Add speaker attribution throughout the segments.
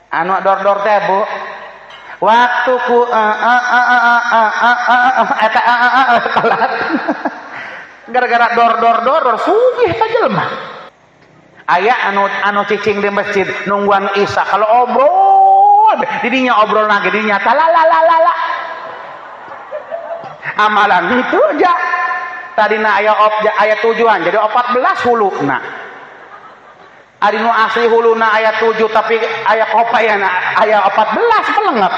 Speaker 1: Anu dor-dor teh Bu. Waktu ku eta telat. Gara-gara dor-dor-dor sugih ta jelema. Aya anu cicing di masjid nungguan Isya kalau obrol didinya obrol lagi didinya talalalala. Amalan itu aja. Tadina aya aya tujuan jadi 14 huluna. Ari nu asli huluna aya 7 tapi aya kopayana aya 14 pelengep.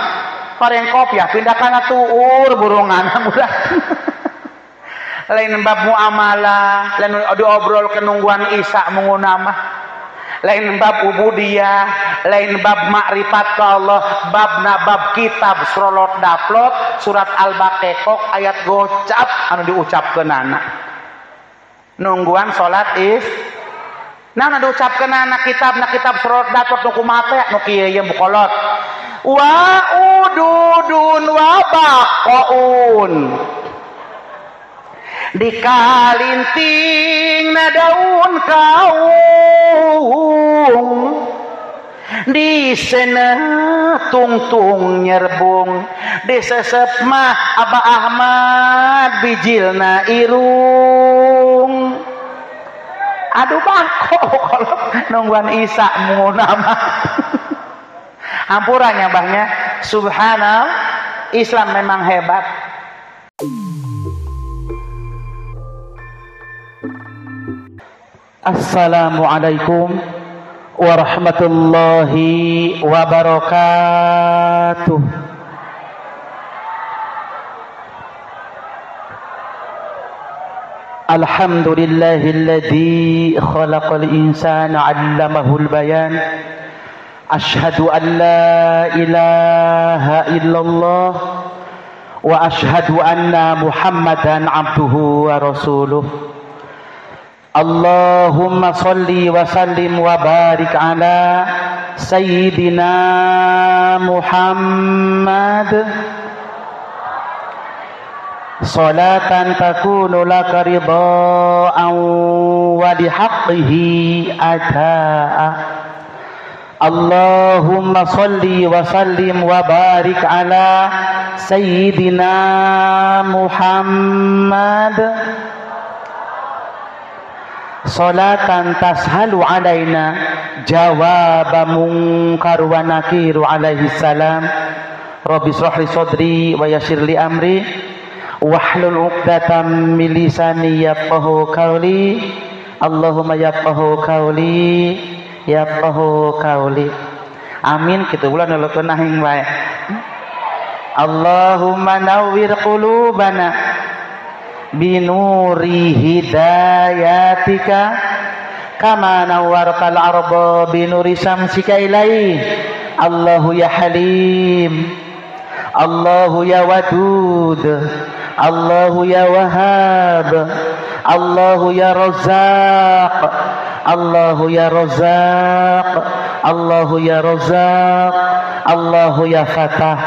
Speaker 1: Pareng kopiah pindah kana tuur burungan udah. Lain bab muamalah, lain diobrol kenungguan Isya mengunamah, lain bab ubudiyah, lain bab makrifat ke Allah, babna bab kitab srolot daplot surat Al-Baqarah ayat gocap anu diucapkeunana. Nungguan salat is. Nah diucapkeunana kitabna kitab srolot daplot nu kumaha teh nu kieu ieu bukolot. Wa ududun wa baqaun. Dikalinting na daun kaung di sena tungtung nyerbung di sesep mah Aba Ahmad bijilna irung. Aduh bako kalau nungguan Isa munama. Hampurannya bahnya subhanallah, Islam memang hebat. Assalamualaikum warahmatullahi wabarakatuh. Alhamdulillahilladzi khalaqal insana 'allamahul bayan. Asyhadu an la ilaha illallah wa asyhadu anna Muhammadan 'abduhu wa rasuluh. Allahumma salli wa sallim wa barik ala Sayyidina Muhammad. Salatan takunu laka ridhaan wa lihaqqihi adaa. Allahumma salli wa sallim wa barik ala Sayyidina Muhammad. Salatan tashalu alaina jawaba munkar wa nakiru alaihi salam. Rabbi shrah li sadri wa yassir li amri wahlul 'uqdatam min lisani yafqahu qawli. Allahumma yafqahu qawli yafqahu qawli. Amin kitu ulah nulukeun aing bae. Allahumma nawwir qulubana binuri hidayatika kama nawwartal arda binuri syamsika ilaihi. Allahu ya Halim, Allahu ya Wadud, Allahu ya Wahhab, Allahu ya Razzaq, Allahu ya Razzaq, Allahu ya Razzaq, Allahu ya Fatah.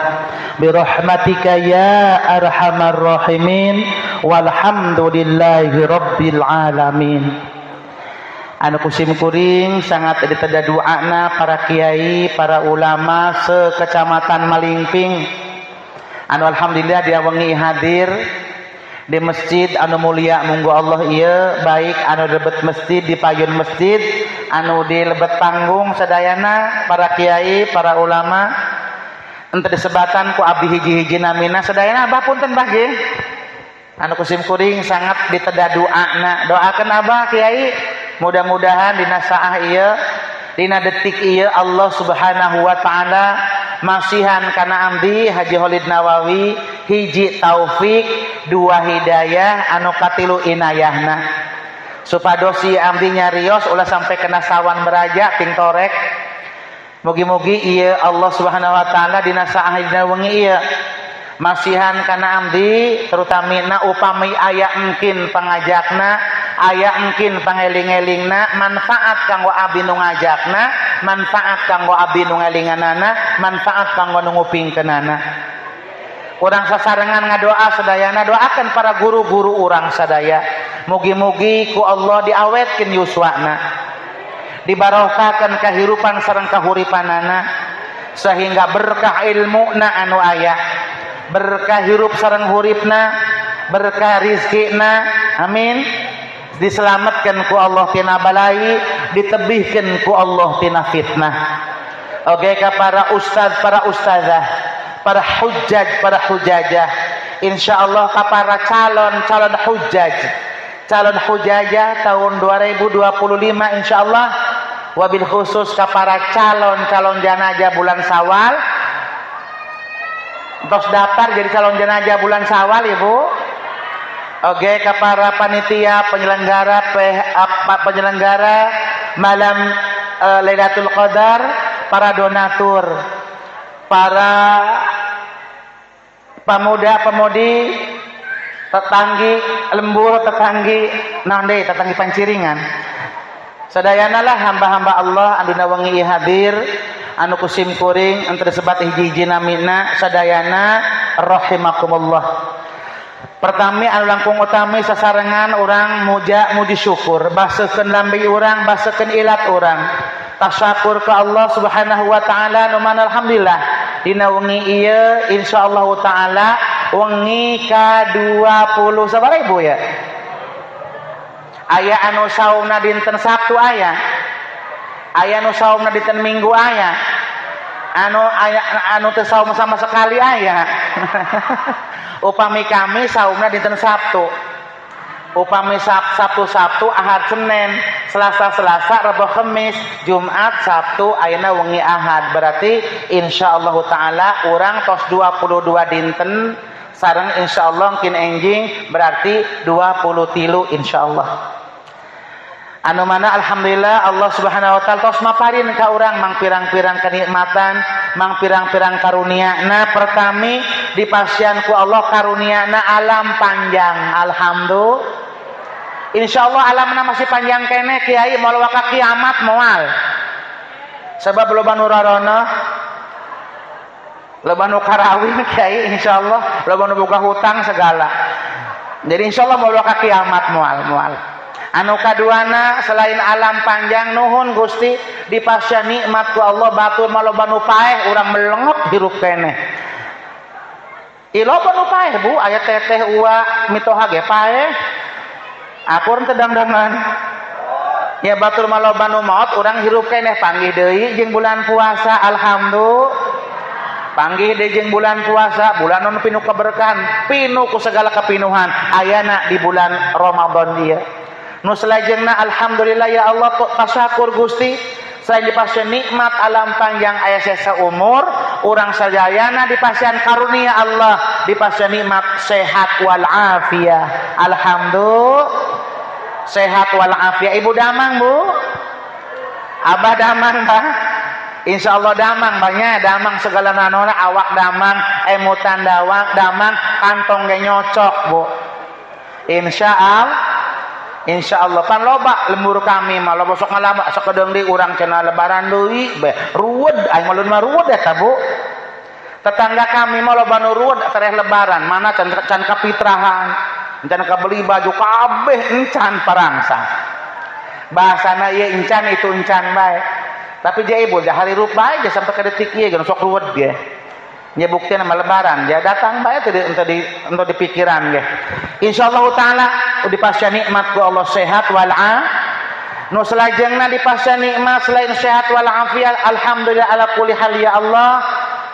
Speaker 1: Birahmatika ya arhamar rahimin. Walhamdulillahi rabbil alamin. Anu kusim kuring sangat diteda doana para kiai, para ulama sekecamatan Malingping. Anu alhamdulillah dia wengi hadir di masjid anu mulia munggu Allah ieu, baik anu lebet masjid di payun masjid, anu di lebet panggung sadayana para kiai, para ulama. Ente disebatan ku abdi hiji-hiji namina sadayana abah punten bah nggih. Anu kusim kuring sangat diteda doana. Doakeun abah kiai, mudah-mudahan dina saah ieu, dina detik ieu Allah Subhanahu wa taala masihan kana abdi Haji Kholid Nawawi hiji taufik, dua hidayah, anu katilu inayahna. Supados si abdi nyarios ulah sampai kena sawan beraja ting torek. Mugi-mugi ieu Allah Subhanahu wa taala dina saah dina wengi ieu masihan kana abdi terutamina upami aya engkin pangajakna, aya engkin pangeling-elingna, manfaat kanggo abdi nu ngajakna, manfaat kanggo abdi nu ngelinganana, manfaat kanggo nu ngupingkeunana. Urang sasarengan ngadoa sadayana, doakan para guru-guru urang sadaya. Mugi-mugi ku Allah diawetkeun yuswana, dibarokahkeun kahirupan sareng kahuripanana, Sehingga berkah ilmuna anu aya, berkah hirup sareng huripna, berkah rizkina, amin. Diselamatkan ku Allah tina balai, ditebihkan ku Allah tina fitnah. Oke, ka para ustaz, para ustazah, para hujjaj, para hujajah, insyaallah ka para calon-calon hujjaj, calon hujajah tahun 2025 insyaallah, wabil khusus ka para calon-calon jenazah bulan Syawal. Terus daftar jadi calon jenazah bulan Syawal Ibu. Oke, ke para panitia penyelenggara penyelenggara malam Lailatul Qadar, para donatur, para pemuda-pemudi, tetanggi lembur, tetanggi nande, tetanggi panciringan. Sadayana lah hamba-hamba Allah anu dina wengi hadir, anu kusim kuring anu tersebat hiji-hiji namina, sadayana rahimakumullah. Pertami anu langkung utami sasarengan urang muja muji syukur, baseukeun lambe urang, baseukeun ilat urang. Tasyakur ka Allah Subhanahu wa taala nu mana alhamdulillah dina wengi ieu insyaallah taala wengi ka 20 sabaraha Ibu ya? Aya anu saumna dinten Sabtu aya. Aya anu saumna dinten Minggu aya. Anu aya anu teu saum sama sekali aya. Upami kami saumna dinten Sabtu. Upami Sabtu-Sabtu, Ahad Senin, Selasa-Selasa, Rabu Kamis, Jumat, Sabtu, ayeuna wengi Ahad. Berarti insyaallah taala urang tos 22 dinten sareng insyaallah mungkin enjing berarti 23 insyaallah. Anu mana alhamdulillah Allah Subhanahu wa taala tos maparin ka urang mang pirang-pirang kenikmatan, mang pirang-pirang karuniana. Pertami dipasian ku Allah karuniana alam panjang. Alhamdulillah. Insyaallah alamna masih panjang keneh kiai moal waka kiamat moal. Sebab loba nu rarana, loba nu karawin kiai insyaallah, loba nu boga hutang segala. Jadi insyaallah moal waka kiamat moal moal. Anu kaduana selain alam panjang nuhun Gusti dipasya nikmat ku Allah batur mah loba nu paeh urang melengep hirup keneh. Ieu loba nu paeh Bu, aya teteh ua mitoha ge paeh. Akur teu dangdangan. Ya batur mah loba nu maot urang hirup keneh panggih deui jeung bulan puasa alhamdulillah. Panggih deui jeung bulan puasa, bulan nu pinuh keberkahan, pinuh ku segala kepinuhan ayana di bulan Ramadan ieu. Nu salajengna alhamdulillah ya Allah tasyakur Gusti selain dipasihan nikmat alam panjang aya sesa umur urang sadayana dipasihan karunia Allah dipasihan nikmat sehat wal afiyah. Alhamdulillah sehat wal afiyah. Ibu damang Bu, Abah damang Bah, insyaallah damang banyak damang segala nanona awak damang emutan dawang damang kantong ge nyocok Bu, insyaallah. Insyaallah pan loba lembur kami mah loba sok ngalama sakedeung deui urang cenah lebaran deui be ruwet aing mah mah ruwet eta Bu. Tetangga kami mah loba nu ruwet tereh lebaran mana can can kapitrahan, can kabeli baju kabeh encan parangsa. Bahasana ieu encan itu encan bae. Tapi dia ibu jah hari rup bae sampai ke detik ieu geus sok ruwet ge. Nya bukti nama lebaran dia datang bae teu di ente di pikiran ge. Insyaallah taala dipasihan nikmat ku Allah sehat wal nu salajengna dipasihan nikmat selain sehat wal afiat alhamdulillah ala kulli hal ya Allah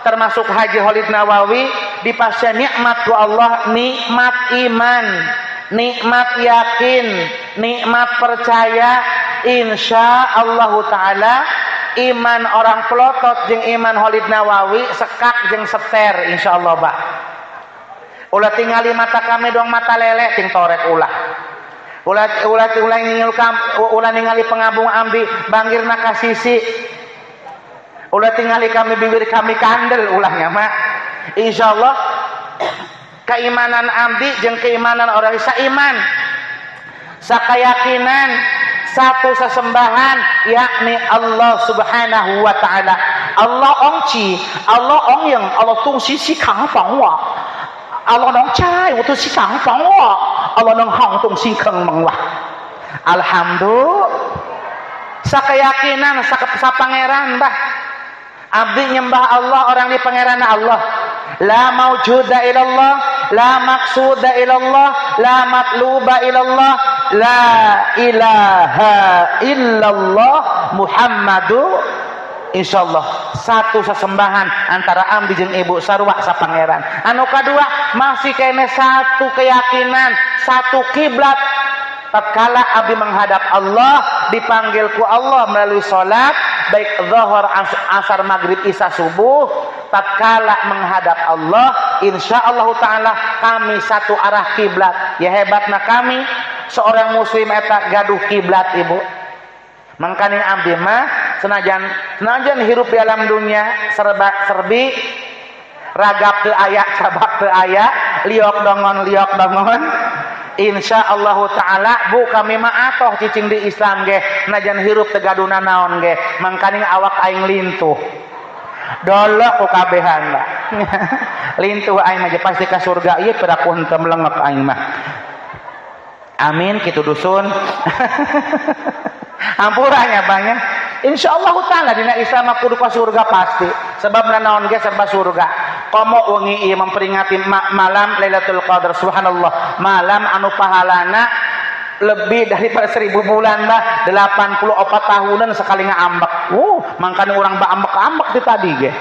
Speaker 1: termasuk Haji Khalid Nawawi dipasihan nikmat ku Allah nikmat iman, nikmat yakin, nikmat percaya insyaallah taala iman orang pelotot jeung iman Khalid Nawawi sekak jeung seter insyaallah bah. Ulah tingali mata kami dong mata lele ting torek ulah. Ulah ulah ulah ninggal ulah ningali pengabung ambi bangirna ka sisi. Ulah tingali kami bibir kami kandel ulahnya mak. Insyaallah keimanan ambi jeung keimanan orang saiman. Sakayakinan satu sesembahan yakni Allah Subhanahu wa taala. Allah ongci, Allah ongyeng, Allah tung sisi kang fang wa. Allah nong cai, wo tu si kang fang wa. Allah nong hong tung si keng meng wa. Alhamdulillah. Sakayakinan sapangeran bah. Abdi nyembah Allah orang di pangeran Allah. La maujuda ilallah, la maksuda ilallah, la matluba ilallah, la ilaha illallah Muhammadu insyaallah. Satu sesembahan antara ambi jeung ibu sarua sapangeran. Anu kadua masih kene satu keyakinan, satu kiblat. Tatkala abdi menghadap Allah, dipanggil ku Allah melalui salat, baik zuhur, asar, maghrib, isya, subuh. Tatkala menghadap Allah, insyaallah taala kami satu arah kiblat. Ya hebatna kami seorang muslim eta gaduh kiblat ibu. Mangkaning abdi mah senajan hirup di alam dunia serba serbi, ragap teu aya, cabak teu aya, liok dongon liok dongon. Insyaallah taala bu kami mah atoh cicing di Islam ge najan hirup teu gaduna naon ge, mangkaning awak aing lintuh. Dolok ku kabehan lah. Lintuh aing mah pasti ka surga ieu piraku henteu melengep aing mah. Amin kitu dusun. Hampuranya banyak. Insyaallah taala dina Islam mah kudu ka surga pasti. Sebab naon ge serba surga. Komo wengi ieu memperingati malam Lailatul Qadar, subhanallah, malam anu pahalana lebih daripada 1000 bulan bah, 84 tahunan sekali ngaambek. Mangkane urang baambek-ambek di tadi ge.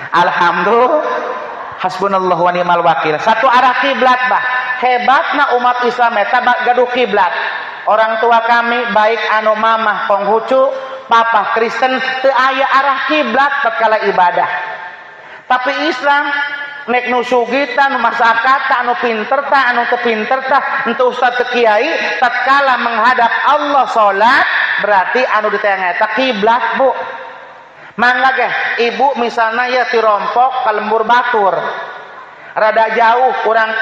Speaker 1: Alhamdulillah, hasbunallahu wa ni'mal wakil. Satu arah kiblat bah. Hebatna umat Islam eta gaduh kiblat. Orang tua kami baik anu mamah Konghucu, papa Kristen teu aya arah kiblat tatkala ibadah. Tapi Islam nek nu sugih ta, nu masyarakat ta, anu pinter ta, anu teu pinter ta, henteu ustad teu kiai, tatkala menghadap Allah salat berarti anu ditayang eta kiblat bu. Mangga ge ibu misalna ya ti rompok ka lembur batur. Rada jauh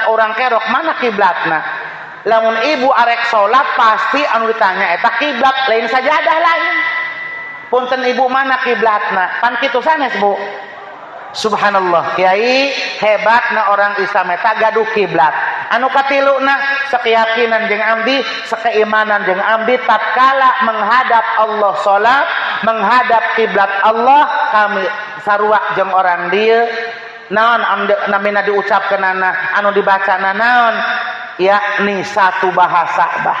Speaker 1: orang kerok mana kiblatna? Lamun ibu arek salat pasti anu ditanya eta kiblat, lain sajadah lain. Punten ibu mana kiblatna? Pan kitu sanes bu. Subhanallah, kiai hebatna orang Islam eta gaduh kiblat. Anu katiluna sekeyakinan jeung abdi, sekeimanan jeung abdi tatkala menghadap Allah salat, menghadap kiblat Allah, kami sarua jeung orang dieu. Naon namina diucapkeunana, anu dibacana naon? Yakni satu bahasa bah.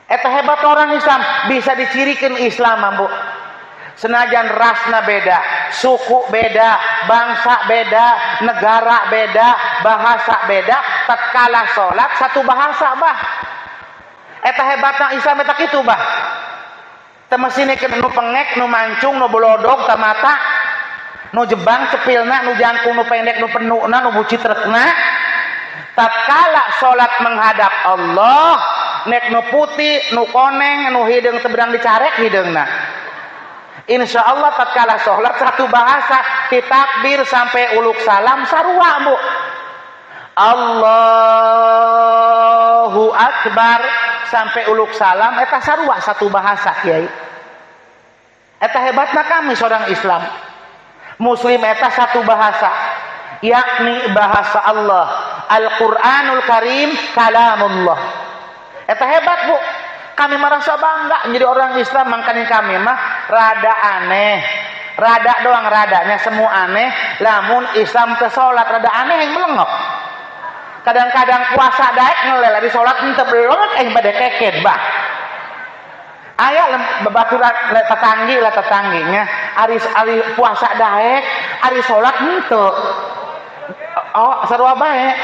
Speaker 1: Eta hebat orang Islam, bisa dicirikan Islam bu. Senajan rasna beda, suku beda, bangsa beda, negara beda, bahasa beda, tatkala salat satu bahasa bah. Eta hebatna Islam eta kitu bah. Teu mesine nu pengek, nu mancung, nu bolodog tamata, nu jebang cepilna, nu jangkung, nu pendek, nu penukna, nu bucitrekna. Tatkala salat menghadap Allah, nek nu putih, nu koneng, nu hideung teu beunang dicarek hideungna. Insya Allah tatkala sholat satu bahasa, ditakbir sampai uluk salam sarua bu. Allahu Akbar sampai uluk salam eta sarua satu bahasa kiai. Eta hebatna kami seorang Islam. Muslim eta satu bahasa, yakni bahasa Allah. Al-Qur'anul Karim kalamullah. Eta hebat bu. Kami merasa bangga menjadi orang Islam, makanya kami mah rada aneh. Rada doang radanya semua aneh, lamun Islam ke salat rada aneh yang melengok. Kadang-kadang puasa daek ngelel di salat henteu belengok yang bade keket bah. Aya babaturan tetanggi lah tetangginya, ari puasa daek, ari salat henteu. Oh, sarua bae.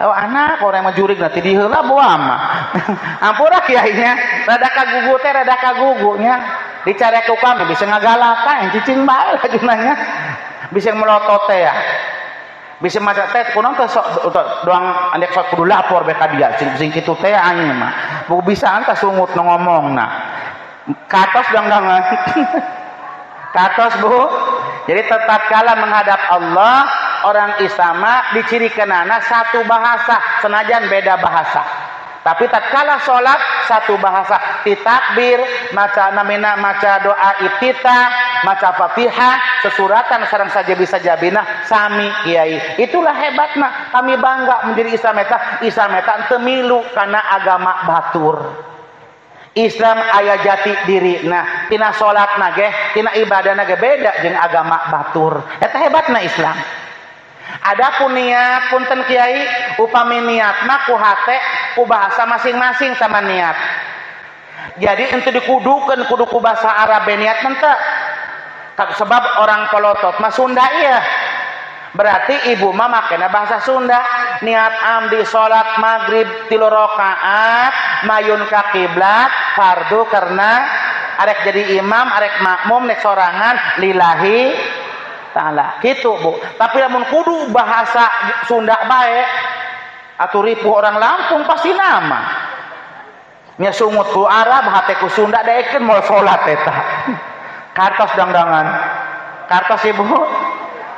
Speaker 1: Oh, anak orang mah jurig nanti diheula boa mah. Ampura kiainya, rada kagugu teh rada kagugunya. Dicarek ku kami bisa ngagalaka cicing bae lajunanya. Bisa melotot teh ya. Bisa maca teh kunaon teh sok doang andek sok kudu lapor bae ka dia sing kitu teh aing mah. Buku bisaan tah sungut nu ngomongna. Katos dangdangan. Katos bu. Jadi tetap kala menghadap Allah, orang Islam dicirikanana satu bahasa, senajan beda bahasa. Tapi tatkala sholat satu bahasa, ditakbir, maca namina, maca doa iftitah, maca Fatihah, sesuratan sareng saja bisa jabina sami kiai. Itulah hebatna kami bangga menjadi Islam eta, Islam eta teu milu kana agama batur. Islam aya jati diri nah tina salatna ge tina ibadahna ge beda jeung agama batur. Eta hebatna Islam. Adapun niat punten kiai upami niat mah ku hate ku bahasa masing-masing sama niat. Jadi ente dikudukeun kudu ku bahasa Arab niat mah teu. Sebab orang polotot mah Sunda iya. Berarti ibu mah makena bahasa Sunda. Niat amdi salat maghrib 3 rakaat mayun ka kiblat fardu karena arek jadi imam arek makmum nek sorangan lillahi ta'ala gitu Bu. Tapi lamun kudu bahasa Sunda bae atuh ripuh orang Lampung pasti nama nya sungut ku Arab hate ku Sunda daekeun moal salat eta. Kartos dangdangan kartos ibu.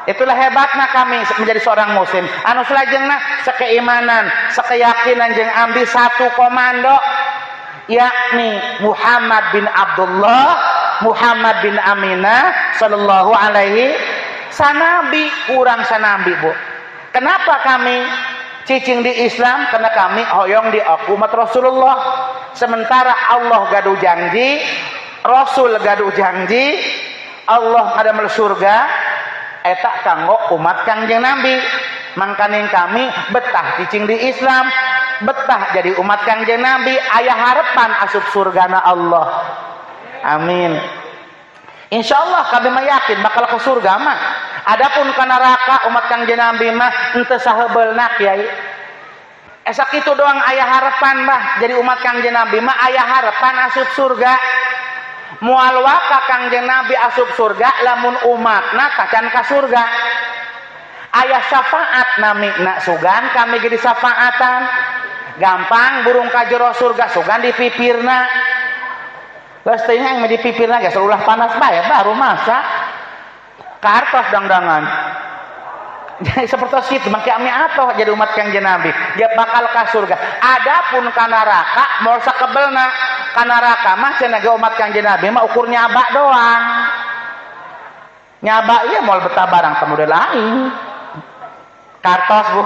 Speaker 1: Itulah hebatnya kami menjadi seorang muslim. Anu selajengna sekeimanan, sekeyakinan jeung ambi satu komando yakni Muhammad bin Abdullah, Muhammad bin Aminah sallallahu alaihi sanabi kurang sanabi Bu. Kenapa kami cicing di Islam? Karena kami hoyong di umat Rasulullah. Sementara Allah gaduh janji, Rasul gaduh janji, Allah ada mel surga eta kanggo umat Kangjeng Nabi. Mangkaning kami betah cicing di Islam, betah jadi umat Kangjeng Nabi, aya harapan asup surgana Allah. Amin. Insyaallah kami mah yakin bakal ke surga mah. Adapun ka neraka umat Kangjeng Nabi mah henteu sahebeulna kiai. Esak itu doang aya harapan bah jadi umat Kangjeng Nabi mah aya harapan asup surga. Moal waka Kangjeng Nabi asup surga lamun umatna tacan ka surga. Aya syafaat namina sugan kami jadi syafaatan. Gampang burung ka jero surga sugan di pipirna. Geus teh yang di pipirna geus ulah panas bae baru masak. Kartos dangdangan. Jadi seperti itu mangke ami atoh jadi umat Kangjeng Nabi. Dia bakal ka surga. Adapun ka neraka moal sakebelna. Ka neraka mah cenah ge umat Kangjeng Nabi mah ukur nyaba doang. Nyaba ieu moal betah barang teh model aing. Kartos Bu.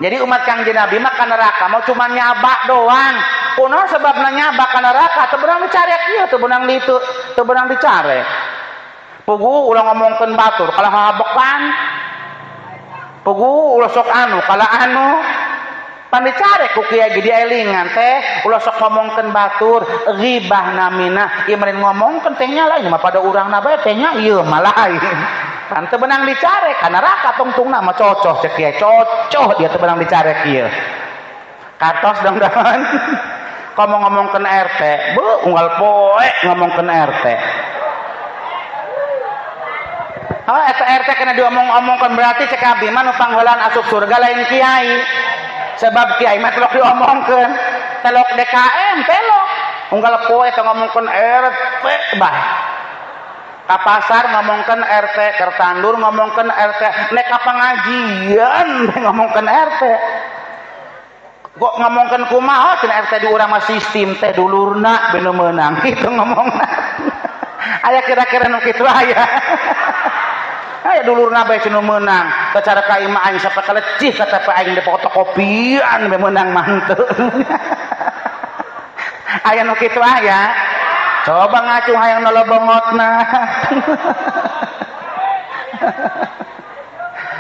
Speaker 1: Jadi umat Kangjeng Nabi mah ka neraka mau cuma nyaba doang. Kunaon sebabna nyaba ka neraka teu beunang dicarek ieu teu beunang ditu, teu beunang dicarek. Pugu ulah ngomongkeun batur kalah habekan. Pugu ulah sok anu kalah anu. Pan dicarek ku kiai ge dielingan teh ulah sok ngomongkeun batur ghibah namina ieu meureun ngomongkeun teh nya lain mah pada urangna bae teh nya ieu mah lain. Pan teu beunang dicarek ka neraka tungtungna mah cocoh cek kiai cocoh dia teu beunang dicarek ieu. Katos dong-dongan. Komo ngomongkeun RT, beuh unggal poe ngomongkeun RT. Oh, eta RT kena diomong-omongkeun berarti cek abdi mah nu pangheulaan asup surga lain kiai. Sebab kiai mah telok diomongkeun, telok DKM telok. Unggal poe teh ngomongkeun RT bah. Ka pasar ngomongkeun RT, kertandur ngomongkeun RT, nek ka pangajian ngomongkeun RT. Kok ngomongkeun kumaha cenah RT di urang mah sistem teh dulurna benu meunang kitu ngomongna. Aya kira-kira nu kitu aya. Aya dulurna bae cenah meunang, secara ka imah aing sapakelecih kata aing di fotokopian be meunang mah henteu. Aya nu kitu aya. Coba ngacung hayang nolobongotna.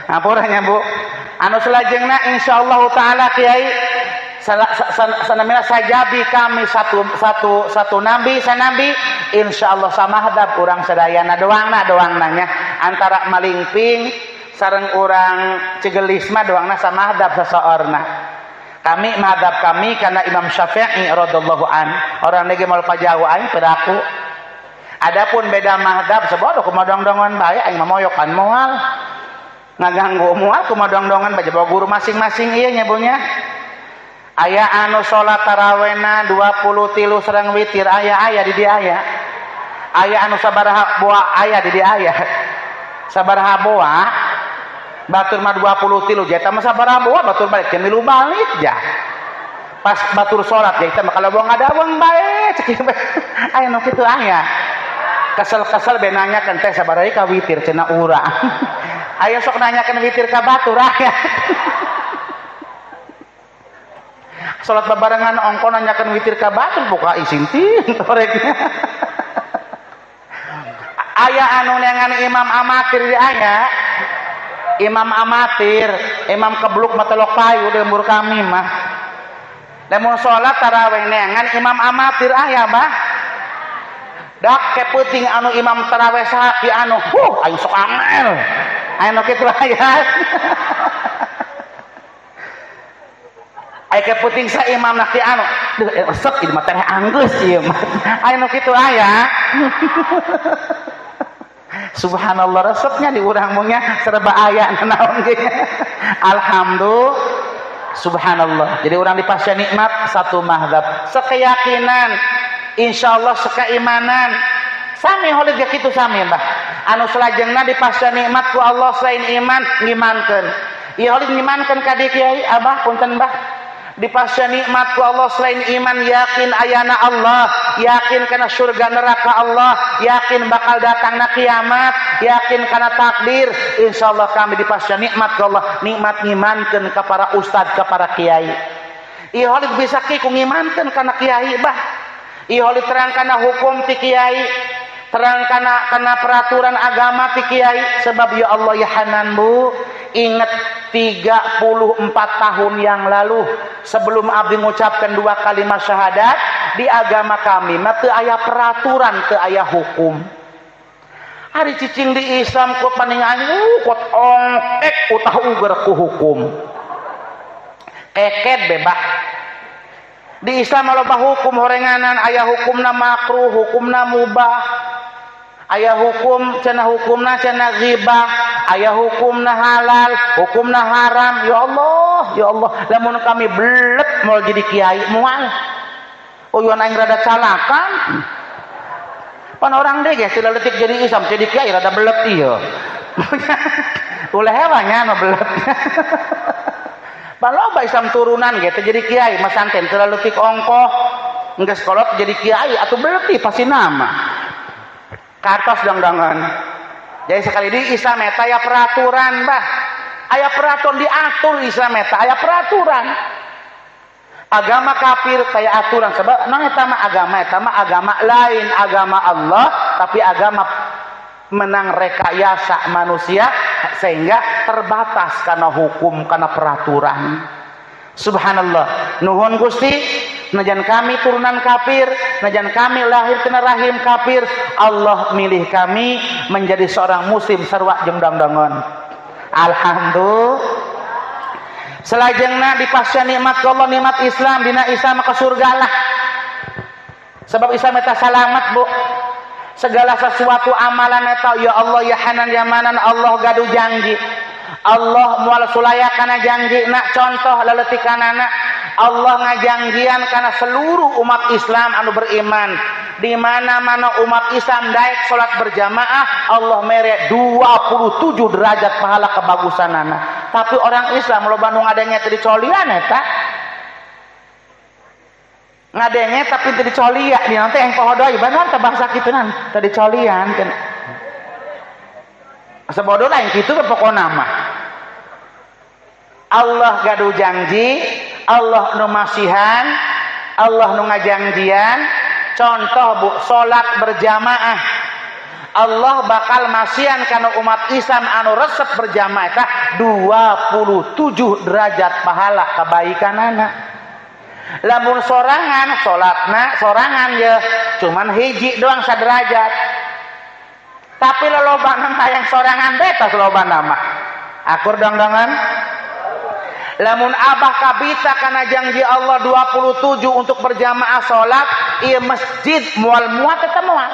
Speaker 1: Ampura nya Bu. Anu selajengna insyaallah taala kiai sanamina sajabi kami satu nabi sanabi insyaallah samahdab urang sadayana doangna doangna nya antara malingping sareng urang Cigelis mah doangna samahdab sasaorna. Kami madhab kami karena Imam Syafi'i radhiyallahu an orang lagi mau pajawa aing peraku. Adapun beda madhab sebodoh kumaha dongdongan bae aing mah moyokan moal ngaganggu moal kumaha dongdongan bae bawa guru masing-masing ieu nya Bu nya. Aya anu salat tarawehna 23 sareng witir aya aya di dieu aya. Aya anu sabaraha boa aya di dieu aya. Sabaraha boa batur mah 23 jeta mah sabaraha boa batur balik jam 3 balik ja. Pas batur salat jeta mah kalau boa ngadaweng bae cek aya nu kitu aya. Kesel-kesel be nanyakeun teh sabaraha ka witir cenah urang. Aya sok nanyakeun witir ka batur aya. Salat babarengan ongko nanyakeun witir ka batur buka isintin toreknya. Aya anu neangan imam amatir di aya. Imam amatir, imam kebluk matelok payu di lembur kami mah. Lamun salat tarawih neangan imam amatir aya bah. Dak kepeuting anu imam tarawih saha ki anu, aing sok angel. Anu kitu aya. Aya kepeuting sa imam nak ki anu, duh resep ieu mah teh anggeus ieu mah. Anu kitu aya. Subhanallah resepnya di urang mungnya serba aya naon ge. Alhamdulillah. Subhanallah. Jadi orang dipasya nikmat satu mazhab, sekeyakinan, insyaallah sekeimanan. Sami holid ge kitu sami bah. Anu salajengna dipasya nikmat ku Allah selain iman ngimankeun. Ieu holid ngimankeun ka di kiai abah punten bah. Dipasya nikmat ku Allah selain iman yakin ayana Allah, yakin kana surga neraka Allah, yakin bakal datangna kiamat, yakin kana takdir. Insyaallah kami dipasya nikmat ku Allah, nikmat ngimankeun ka para ustad, ka para kiai. Ieu holid bisa ki ku ngimankeun kana kiai bah. Ieu holid terang kana hukum ti kiai, terang kana peraturan agama ti kiai. Sebab ya Allah ya Hanan bu, ingat 34 tahun yang lalu sebelum abdi mengucapkan 2 kalimat syahadat, di agama kami mah teu aya peraturan, teu aya hukum. Hari cicing di Islam ku paningan kot ongkek utah uger ku hukum. Keket bebas. Di Islam loba hukum horenganan, aya hukumna makruh, hukumna mubah. Aya hukum cenah hukumna cenah ghibah, aya hukumna halal, hukumna haram. Ya Allah, ya Allah, lamun kami belet moal jadi kiai moal. Uyun aing rada calakan. Pan orang deh ge teu leutik jadi Islam, jadi kiai rada belet ieu. Ulah hewanya nu belet. Pan loba Islam turunan ge teu jadi kiai, masanten teu leutik ongkoh. Enggeus kolot jadi kiai atuh belet pasti nama. Kartos dongdongan. Jadi sekali di Islam eta aya peraturan bah. Aya peraturan diatur Islam eta aya peraturan. Agama kafir kaya aturan sebab nang eta mah agama lain agama Allah tapi agama menang rekayasa manusia sehingga terbatas karena hukum karena peraturan. Subhanallah. Nuhun Gusti, najan kami turunan kafir, najan kami lahir kena rahim kafir, Allah milih kami menjadi seorang muslim sarua jeung dongdongon. Alhamdulillah. Selajengna dipasya nikmat Allah, nikmat Islam, dina Islam maka surga lah. Sebab Islam eta salamat, Bu. Segala sesuatu amalan eta ya Allah ya Hanan ya Manan, Allah gaduh janji. Allah mual sulaya kana janji nak contoh leletikanana Allah ngajangjian kana seluruh umat Islam anu beriman. Di mana-mana umat Islam daek salat berjamaah, Allah mere 27 derajat pahala kebagusanana. Tapi orang Islam loba nu ngadenge teu dicolian eta. Ngadenge tapi teu dicolia, di nanti yang poho deui banar teh bangsa kitu nan, teu dicolian. Asa bodoh lain kitu pokona mah. Allah gaduh janji, Allah nu masihan, Allah nu ngajangjian. Contoh bu, salat berjamaah. Allah bakal masihan kana umat Islam anu resep berjamaah eta 27 derajat pahala kebaikanana. Lamun sorangan salatna sorangan ye cuman hiji doang saderajat. Tapi lolobana hayang sorangan beta lolobana mah. Akur dongdongan? Lamun abah kabita kana janji Allah 27 untuk berjamaah salat, ieu masjid moal muat eta moal.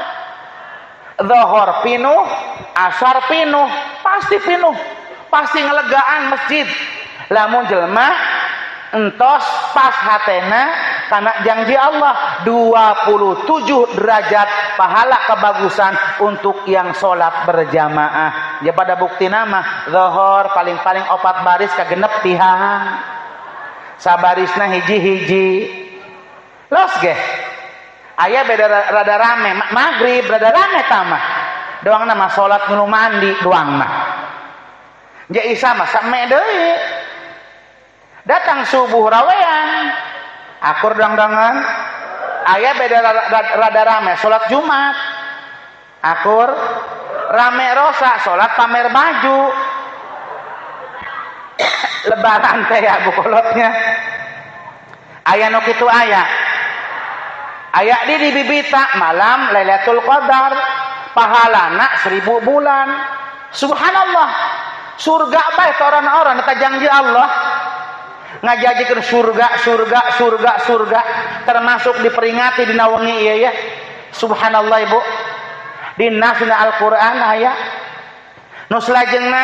Speaker 1: Zuhur pinuh, asar pinuh, pasti pinuh. Pasti ngelegaan masjid. Lamun jelema entos pas hatena karena janji Allah 27 derajat pahala kebagusan untuk yang sholat berjamaah. Ya pada bukti nama zuhur paling-paling 4 baris kagenep tihang, sabarisna hiji-hiji los geh aya beda rada rame maghrib rada rame tamah doang nama sholat nu mandi doang mah ja isa mah same deui. Datang subuh rawean, Akur dongdongan? Aya beda rada rame salat Jumat. Akur rame rosa salat pamer baju. Lebaran teh ya bukolotnya. Aya nu kitu aya. Aya di bibita malam Lailatul Qadar pahalana 1000 bulan. Subhanallah. Surga bae orang-orang eta janji Allah. Ngajajikeun surga, surga, surga, surga termasuk diperingati dina wengi ieu ya. Subhanallah Ibu. Dina dina Al-Qur'an aya. Nu salajengna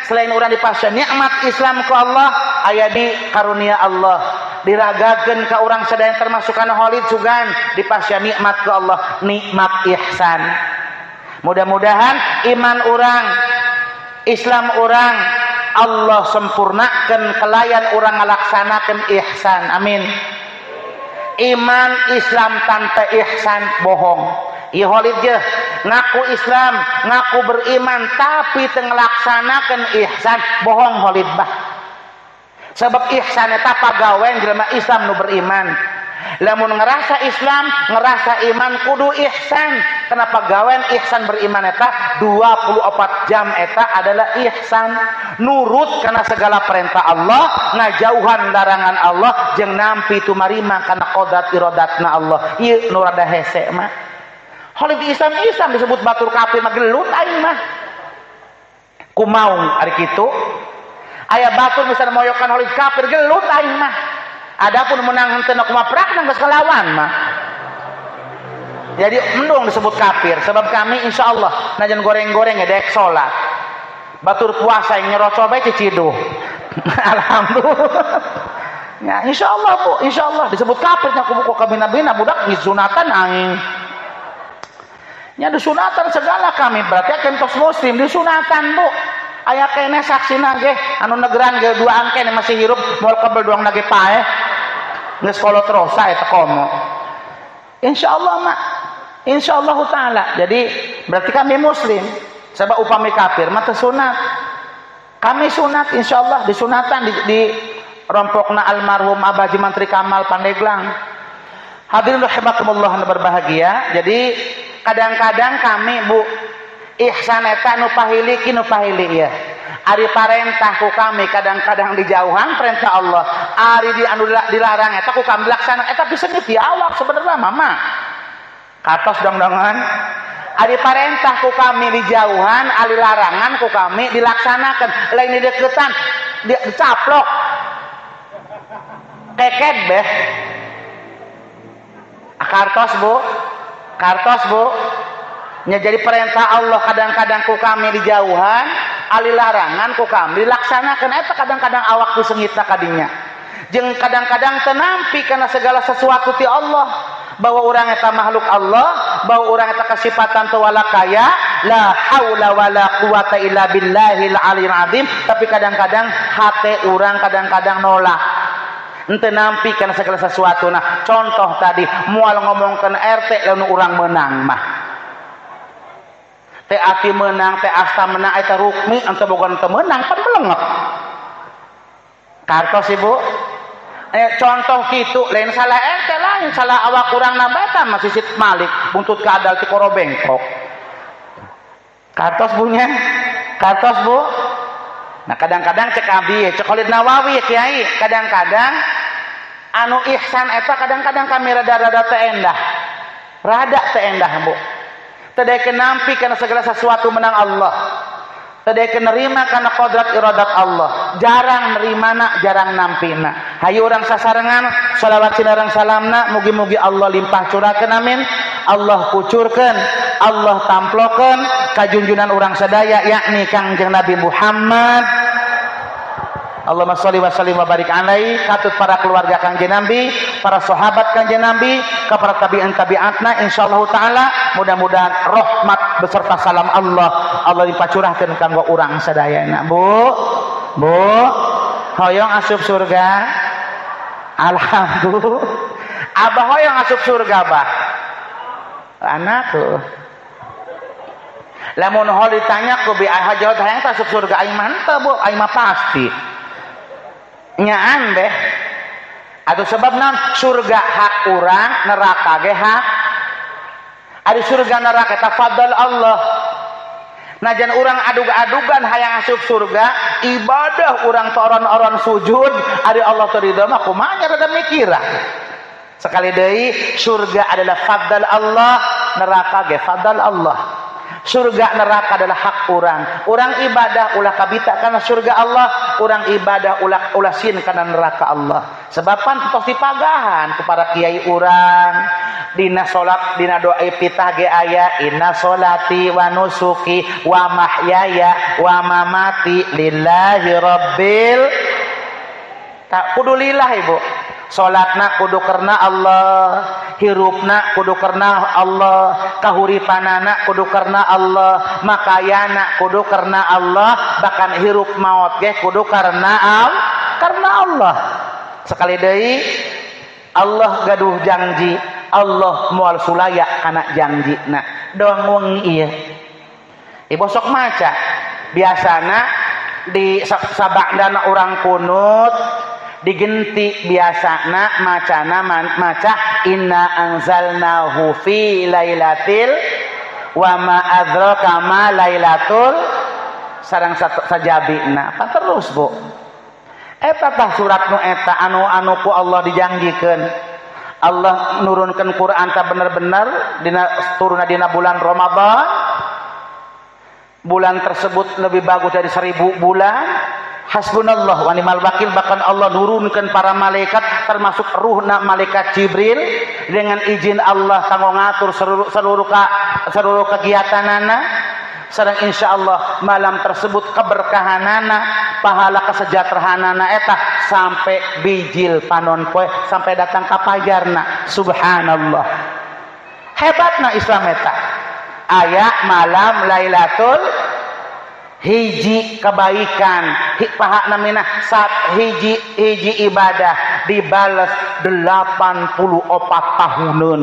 Speaker 1: selain urang dipasihan nikmat Islam ku Allah aya di karunia Allah. Diragakeun ka urang sadaya termasuk kana Khalid sugan dipasihan nikmat ku Allah, nikmat ihsan. Mudah-mudahan iman urang, Islam urang Allah sempurnakan kelayan orang ngalaksanakan ihsan. Amin. Iman Islam tanpa ihsan bohong. Ieu Khalid je ngaku Islam, ngaku beriman tapi teu ngalaksanakeun ihsan bohong Khalid bah. Sebab ihsan eta pagawean jelema Islam nu beriman. Lamun ngerasa Islam, ngerasa iman kudu ihsan. Kenapa gawen ihsan beriman eta 24 jam eta adalah ihsan. Nurut karena segala perintah Allah, ngajauhan larangan Allah, jeung nampi tumarima kana qodrat iradatna Allah. Ieu nu rada hese mah. Khalid Islam Islam disebut batur kafir mah gelut aing mah. Kumaung ari kitu. Aya batur misalnya moyokan Khalid kafir gelut aing mah. Adapun menang henteu kumaha prakna geus kalawan mah. Jadi mendung disebut kafir sebab kami insyaallah najan goreng-goreng ya dek salat. Batur puasa yang nyerocol bae ciciduh. Alhamdulillah. Ya insyaallah Bu, insyaallah disebut kafir nya kubu kabina-bina budak disunatan aing. Nya disunatan segala kami berarti akan tos muslim disunatan Bu. Aya keneh saksina ge anu negeran ge duaan keneh masih hirup moal kebel doang nage paeh. Geus kolot rosa eta komo. Insyaallah mak. Insyaallah taala. Jadi berarti kami muslim. Sebab upami kafir mah teu sunat. Kami sunat insyaallah disunatan di rompokna almarhum Abah Haji Mantri Kamal Pandeglang. Hadirin rahimakumullah nu berbahagia. Jadi kadang-kadang kami Bu ihsan eta nu pahili ki nu pahili ieu. Ari parentah ku kami kadang-kadang dijauhan perintah Allah. Ari di anu dilarang eta ku kami laksana eta bisa di awak sebenarnya mama. Katos dong-dongan. Ari parentah ku kami dijauhan, ari larangan ku kami dilaksanakan. Lain dideketan, dicaplok. Keket beh. Kartos Bu. Kartos Bu. Nya jadi perintah Allah kadang-kadang ku kami dijauhan, ali larangan ku kami dilaksanakan. Eta kadang-kadang awak disengitna kadinya. Jeung kadang-kadang tenampi karena segala sesuatu ti Allah, bahwa urang eta makhluk Allah, bahwa urang eta kasipatan teu wala kaya, la haula wala quwata illa billahil aliyil azim, tapi kadang-kadang hate urang kadang-kadang nolak. Ente nampi karena segala sesuatu. Nah, contoh tadi moal ngomongkeun RT lamun urang menang mah. Teh ati menang, teh asta menang, eta rukmi ente boga ente menang pan melengep. Kartos Ibu. Contoh kitu lain salah RT lain salah awak urang nabata masih sit Malik buntut kadal ti koro bengkok. Kartos bunya? Kartos Bu? Nah kadang-kadang cek abi, cek Khalid Nawawi kiai, kadang-kadang anu ihsan eta kadang-kadang kami rada-rada teu endah. Rada teu endah Bu. Teu daek nampi kana segala sesuatu menang Allah. Teu daek nerima kana kodrat iradat Allah. Jarang nerimana, jarang nampina. Hayu urang sasarengan, shalawat sinareng salamna, mugi-mugi Allah limpah curahkeun amin. Allah kucurkeun, Allah tamplokeun kajunjunan urang sadaya yakni Kangjeng Nabi Muhammad. Allahumma sholli wa sallim wa barik alaihi katut para keluarga Kangjeng Nabi, para sahabat Kangjeng Nabi, ka para tabi'in tabi'atna insyaallah taala mudah-mudahan rahmat beserta salam Allah Allah dipacurahkeun kanggo urang sadayana. Bu, Bu, hoyong asup surga. Alhamdulillah. Abah hoyong asup surga, Bah. Anakku. Lamun hol ditanya ku bi hajat hayang asup surga aing mah henteu Bu, aing mah pasti. Nyaan beh. Atau sebab naon surga hak urang, neraka ge hak. Ari surga neraka eta fadl Allah. Najan urang adug-adugan hayang asup surga, ibadah urang toron-oron sujud, ari Allah teu ridho mah kumaha nya rada mikiran. Sekali deui surga adalah fadl Allah, neraka ge fadl Allah. Surga neraka adalah hak urang. Urang ibadah ulah kabita kana surga Allah, urang ibadah ulah ulah sin kana neraka Allah. Sebab pan tos dipagahan ku para kiai urang dina salat dina doa iftitah ge aya inna sholati wa nusuki wa mahyaya wa mamati lillahi rabbil. Tak kudu lillah ibu. Salatna kudu karena Allah, hirupna kudu karena Allah, kahuripanana kudu karena Allah, makayana kudu karena Allah, bahkan hirup maot ge kudu karena karena Allah. Sekali deui Allah gaduh janji, Allah moal sulaya kana janjina. Doang wengi ieu. Ibu sok maca. Biasana di sabakdana urang kunut digenti biasana macana maca inna anzalnahu fi lailatil wa ma adraka ma lailatul sareng sajabina. Apa terus bu? Eta tah surat nu eta anu ku Allah dijanjikeun. Allah nurunkeun Quran ta bener-bener dina turunna dina bulan Ramadan. Bulan tersebut lebih bagus dari 1000 bulan. Hasbunallah wa ni'mal wakil, bahkan Allah nurunkan para malaikat termasuk ruhna malaikat Jibril dengan izin Allah kanggo ngatur seluruh kegiatanana. Sareng insyaallah malam tersebut keberkahanana, pahala kesejahteraanana eta sampai bijil panon poe sampai datang ka pajarna. Subhanallah. Hebatna Islam eta. Aya malam Lailatul hiji kebaikan paha namina saat hiji hiji ibadah dibales 84 tahunan.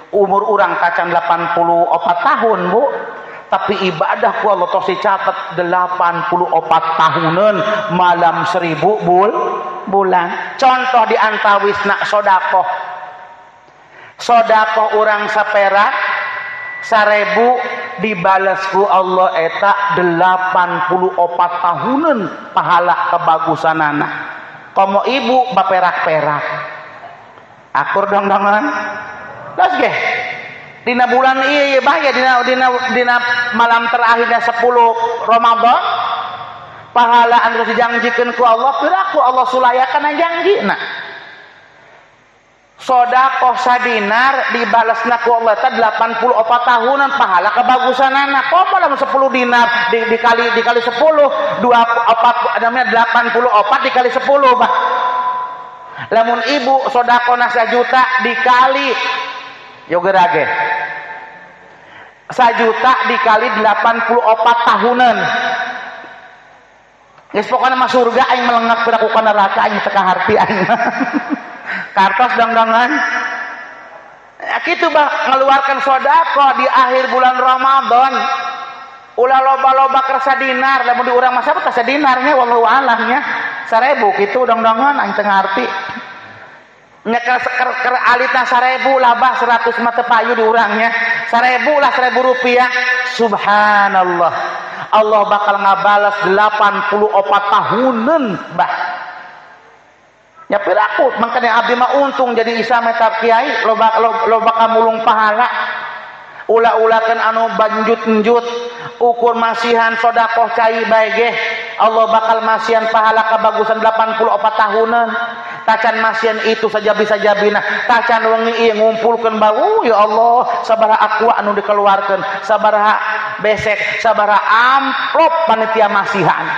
Speaker 1: Umur urang tacan 84 tahun bu, tapi ibadah ku Allah tos dicatat 84 tahunan malam 1000 bulan. Contoh di antawisna sodakoh, sodakoh urang saperak 1000 dibales ku Allah eta 84 tahunan pahala kebagusanana. Komo ibu baperak-perak akur dong-dongan las ge dina bulan ieu bahaya dina dina malam terakhirnya 10 Ramadan pahala anu dijanjikeun ku Allah piraku Allah sulayakan janjina. Sodakoh sadinar dibalasna ku Allah ta 84 tahunan pahala kebagusanana. Komo lamun 10 dinar dikali 10 2 4 namanya 84 dikali 10 bah. Lamun ibu sodakohna 1 juta dikali yo gerage 1 juta dikali 84 tahunan. Geus pokona mah surga aing melengak piraku ka neraka aing teu kaharti aing. Kartos dong-dongan. Kitu bah ngeluarkan sodakoh di akhir bulan Ramadan. Ulah loba-loba kersa dinar, lamun di urang mah siapa kersa dinarnya wallahu alamnya. 1000 kitu dong-dongan aing teu ngarti. Nya ker alitna 1000 lah bah 100 mah teu payu di urangnya. 1000 lah 1000 rupiah. Subhanallah. Allah bakal ngabalas 84 tahunan bah. Ya piraku makanya abdi mah untung jadi Islam eta kiai loba loba kamulung pahala. Ulah-ulakeun anu banjut-njut ukur masihan sodakoh cai bae ge Allah bakal masihan pahala kebagusan 84 tahunan. Tacan masihan itu sajabi-sajabina, tacan wengi ieu ngumpulkeun bau ya Allah sabaraha aqua anu dikeluarkeun, sabaraha besek, sabaraha amplop panitia masihan.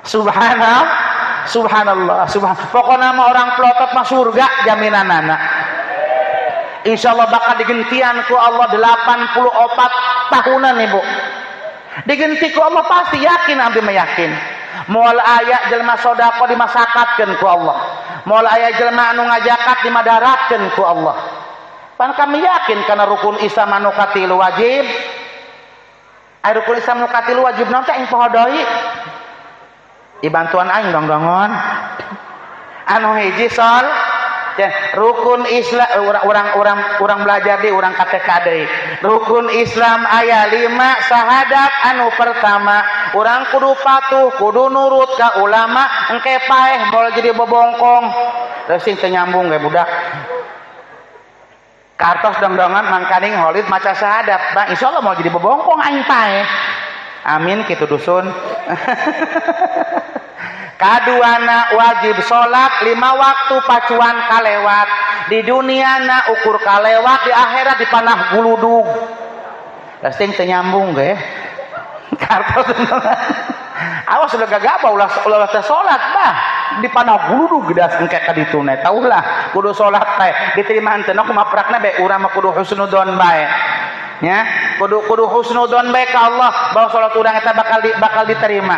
Speaker 1: Subhanallah. Subhanallah, subhan. Pokoknya mah orang pelotot mah surga jaminanana. Insyaallah bakal digentian ku Allah 84 tahunan ibu. Digenti ku Allah pasti yakin, abdi mah yakin. Moal aya jelema sedekah dimasakatkeun ku Allah. Moal aya jelema anu ngajakat dimadaratkeun ku Allah. Pan kami yakin kana rukun Islam anu katilu wajib. Ai rukun Islam anu katilu wajib naon teh aing poho deui. Dibantuan aing dong-dongon. Anu hiji sol ya, rukun Islam urang belajar di urang KTK deui. Rukun Islam aya 5 sahadat anu pertama urang kudu patuh kudu nurut ka ulama engke paeh moal jadi bobongkong. Reusin teu nyambung ge budak. Kartos dongdongan mangkaning Holid maca sahadat, bang insyaallah mau jadi bobongkong aing paeh. Amin kitu dusun. Kaduana wajib salat 5 waktu pacuan kalewat di duniana ukur kalewat di akhirat dipanah guludug. Lasting teu nyambung ge. Kartos awas ulah gagabah ulah teh salat bah dipanah guludug gedas engke ka ditu na eta ulah kudu salat teh diterima henteu kumaprakna bae urang mah kudu husnudon bae. Nya kudu husnudon bae ka Allah bahwa salat urang eta bakal diterima.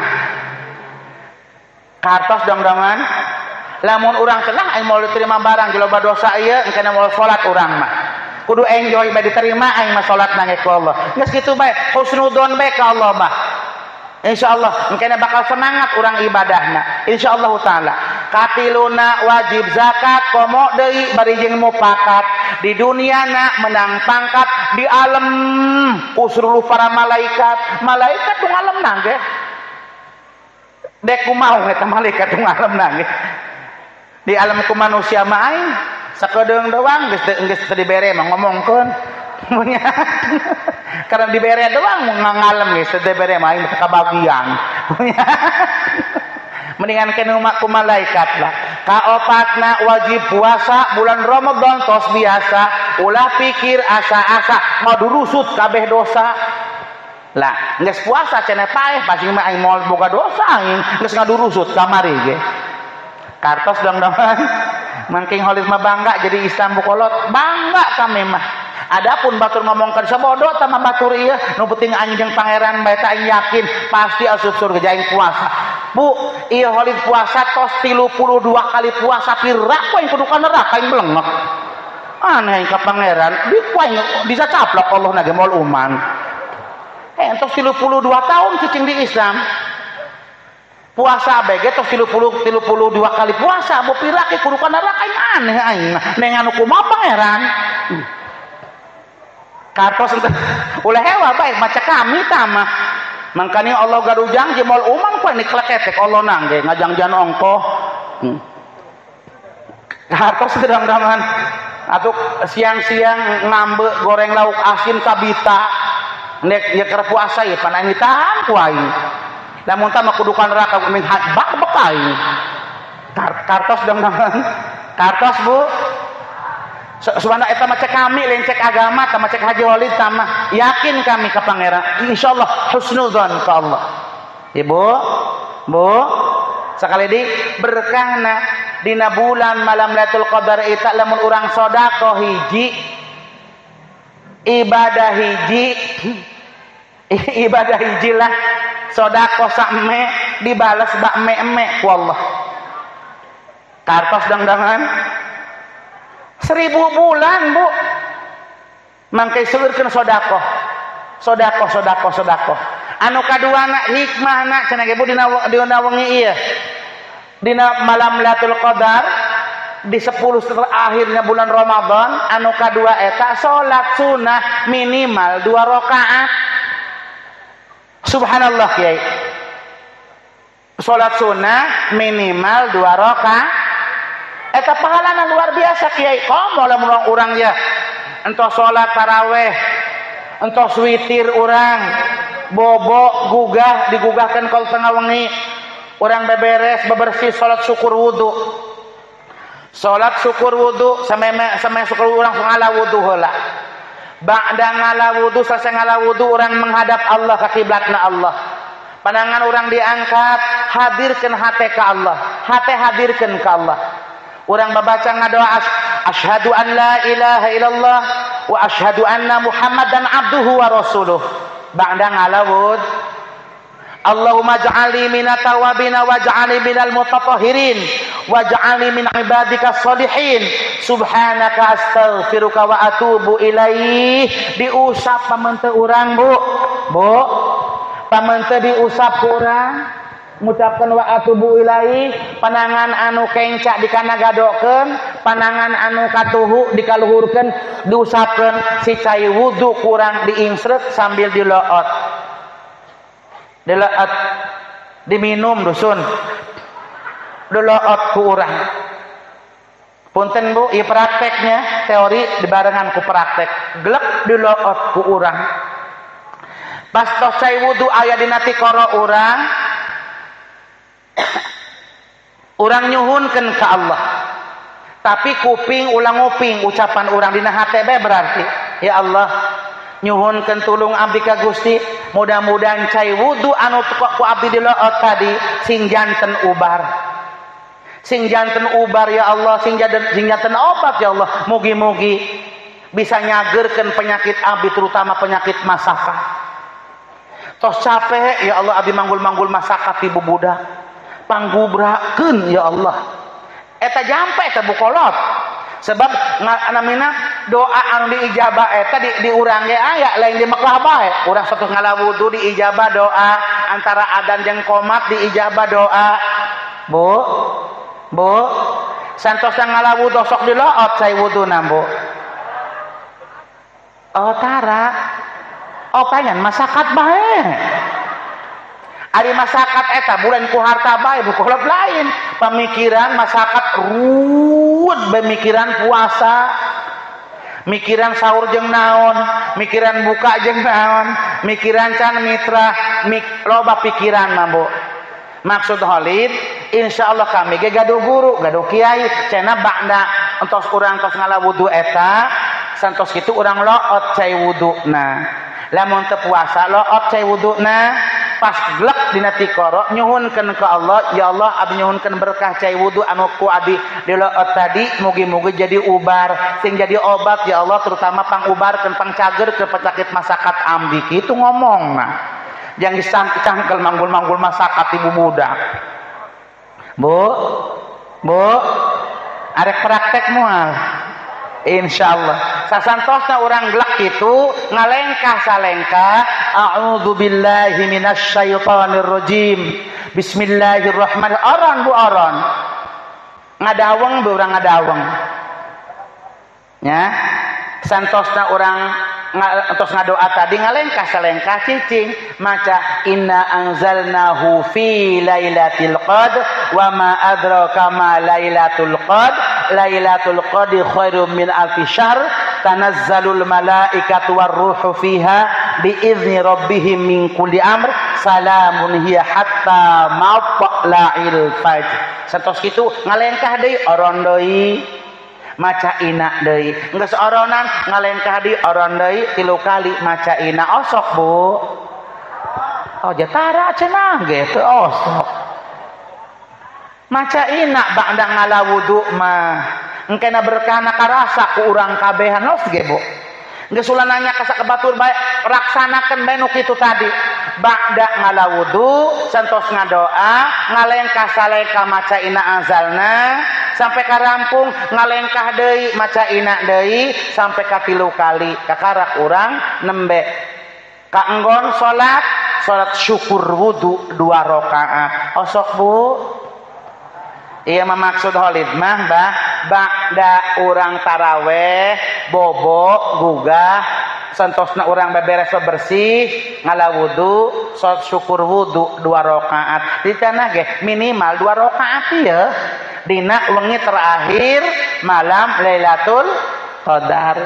Speaker 1: Kartos dongdongan lamun urang cenah aing moal diterima barang loba dosa ieu engkena moal salat urang mah kudu enjoy bae diterima aing mah salat nang ku Allah geus kitu bae husnudon bae ka Allah mah insyaallah engkena bakal semangat urang ibadahna insyaallah taala. Katiluna wajib zakat komo deui bari jeung mufakat di duniana menang pangkat di alam usruluh para malaikat malaikat nu ngalem nangge dek kumaha eta malaikat nu ngalem nangge di alam ku manusia mah aing sakedeung doang geus teu dibere mah ngomongkeun karena dibere doang ngalem geus teu dibere mah aing kabagian mendingan kenu ku malaikat lah. Kaopatna wajib puasa bulan Ramadan tos biasa ulah pikir asa-asa madurusut kabeh dosa. Lah geus puasa cenah paeh pasti mah aing moal boga dosa aing geus ngadurusut kamari ge. Kartos dong-dongan mangking Holid mah bangga jadi Islam bukolot bangga kami mah. Adapun batur ngomongkeun sabodo tama batur ieu nu penting aing jeung pangeran bae ta aing yakin pasti asup surga aing puasa. Bu, ieu Holid puasa tos 32 kali puasa pira ku aing kudu ka neraka aing belengek. Aneh aing ka pangeran, di ku aing bisa caplok Allah na ge moal uman. Entos 32 tahun cicing di Islam. Puasa abg tos 32 kali puasa bu pira ke kudu ka neraka aing aneh aing. Neng anu kumaha pangeran. Kartos ulah hewa bae maca kami tah mah. Mangkane Allah gaduh janji moal uman ku nikleketek Allah nangge ngajangjan ongkoh. Kartos dang-dangan atuh siang-siang ngambe goreng lauk asin kabita. Nek nyeker puasa ya pan aing ditahan ku aing. Lamun tah mah kudu ka neraka ming bak bek aing. Kartos dang-dangan. Kartos Bu. Subhana eta mah cek kami lain cek agama tah mah cek Haji Holid tah mah yakin kami ka pangeran insyaallah husnudzon ka Allah. Ibu, Bu, sakali di berkahna dina bulan malam Lailatul Qadar eta lamun urang sedekah hiji ibadah hiji ibadah hiji lah sedekah sakme dibalas bak me-me ku Allah. Kartos dangdangan 1000 bulan Bu mangke seueurkeun sedekah sedekah sedekah sedekah anu kaduana hikmahna cenah ge Bu dina wengi ieu dina malam Lailatul Qadar di 10 akhirnya bulan Ramadan anu kadua eta salat sunah minimal 2 rakaat. Subhanallah kiai. Salat sunah minimal 2 rakaat eta pahalana luar biasa kiai. Komo lamun urang ya entos salat taraweh entos witir urang bobo gugah digugahkeun kol tengah wengi urang beberes bebersih salat syukur wudu. Salat syukur wudu sameme syukur urang ngala wudu heula. Ba'da ngala wudu selesai ngala wudu urang menghadap Allah ka kiblatna Allah. Pandangan urang diangkat hadirkeun hate ka Allah. Hate hadirkeun ka Allah. Urang babaca ngadoa asyhadu an la ilaha illallah wa asyhadu anna Muhammadan abduhu wa rasuluh. Ba'da ngala wudu Allahumma ja'alni minat tawabina waj'alni minal mutatahhirin waj'alni min ibadika sholihin subhanaka astaghfiruka wa atubu ilaih. Diusap pamente urang Bu, Bu, pamente diusap ku urang. Ngucapkeun wa atubu ilaih, panangan anu kenca dikanagadokeun, panangan anu katuhu dikaluhurkeun, diusapkeun, si cai wudu kurang diingsreut sambil diloot. Diloot diminum dusun. Diloot ku urang. Punten Bu, ieu prakteknya, teori dibarengan ku praktek. Glek diloot ku urang. Pas tos cai wudu aya dina tikoro urang, urang nyuhunkeun ka Allah. Tapi kuping ulang nguping ucapan urang dina hate bae berarti, ya Allah, nyuhunkeun tulung abdi ka Gusti, mudah-mudahan cai wudu anu ku abdi diloot tadi sing janten ubar. Sing janten ubar ya Allah, sing janten obat ya Allah. Mugi-mugi bisa nyagerkeun penyakit abdi, terutama penyakit masakat. Tos capek ya Allah abdi manggul-manggul masakat ti bubudak. Panggubrakeun ya Allah. Eta jampe eta bukolot. Sebab namina doa anu diijabah eta di urang ge aya lain di Mekah bae. Urang satu ngala wudu diijabah doa, antara adan jeung qomat diijabah doa. Bu, Bu, santosna ngala wudu sok diloot cai wuduna, Bu. Oh tara. Oh pengen masakat bae. Ari masakat eta bulan ku harta bae bukolot lain. Pemikiran masakat ruwet, pemikiran puasa, mikiran sahur jeung naon, mikiran buka jeung naon, mikiran can mitra, loba pikiran mah, Bu. Maksud Khalid, insyaallah kami ge gaduh guru, gaduh kiai, cenah ba'da entos urang tos ngala wudu eta, santos kitu urang loot cai wuduna. Lamun teu puasa loot cai wuduna, pas glek dina tikoro nyuhunkeun ka Allah, ya Allah abdi nyuhunkeun berkah cai wudu anu ku abdi diloot tadi, mugi-mugi jadi ubar, sing jadi obat ya Allah, terutama pangubarkeun pangcagerkeun penyakit masakat ambi kitu ngomongna. Yang disangkal manggul-manggul masakat ibu muda. Bu, Bu, arek praktek moal. Insyaallah. Sasantosna urang glek kitu ngalengkah salengkah, a'udzubillahi minasyaitonir rajim. Bismillahirrahmanirrahim. Oron Bu oron. Ngadaweng bu urang ngadaweng. Nya. Santosna urang entos ngadoa tadi ngalengkah salengkah cicing maca inna anzalnahu fi lailatul qadr wa ma adraka ma lailatul qadr, lailatul qadri khairum min alfi syahr, tanazzalul malaikatu warruhu fiha biizni rabbihim min kulli amr, salamun hiya hatta matla'il fajr. Santos kitu ngalengkah deui oron deui maca ina deui, geus oronan ngalengkah di oron deui 3 kali maca ina. Osok Bu. Oh jatara cenah ge teu osok. Maca ina ba'da ngala wudu mah engkena berkahna karasa ku urang kabehan los ge Bu. Geus ulah nanya ka sakabatur bae, laksanakeun bae nu kitu tadi. Ba'da ngala wudu santos ngadoa ngalengkah salengkah maca ina azalna sampai karampung ngalengkah deui maca ina deui sampai ka 3 kali kakarak urang nembe kaenggon salat, salat syukur wudu 2 rakaat. Osok Bu. Iya mah maksud Khalid mah bah ba'da urang taraweh bobo gugah santosna urang beberes bersih ngala wudu salat syukur wudu 2 rakaat. Di tanah ge minimal 2 rakaat ieu dina wengi terakhir malam Lailatul Qadar.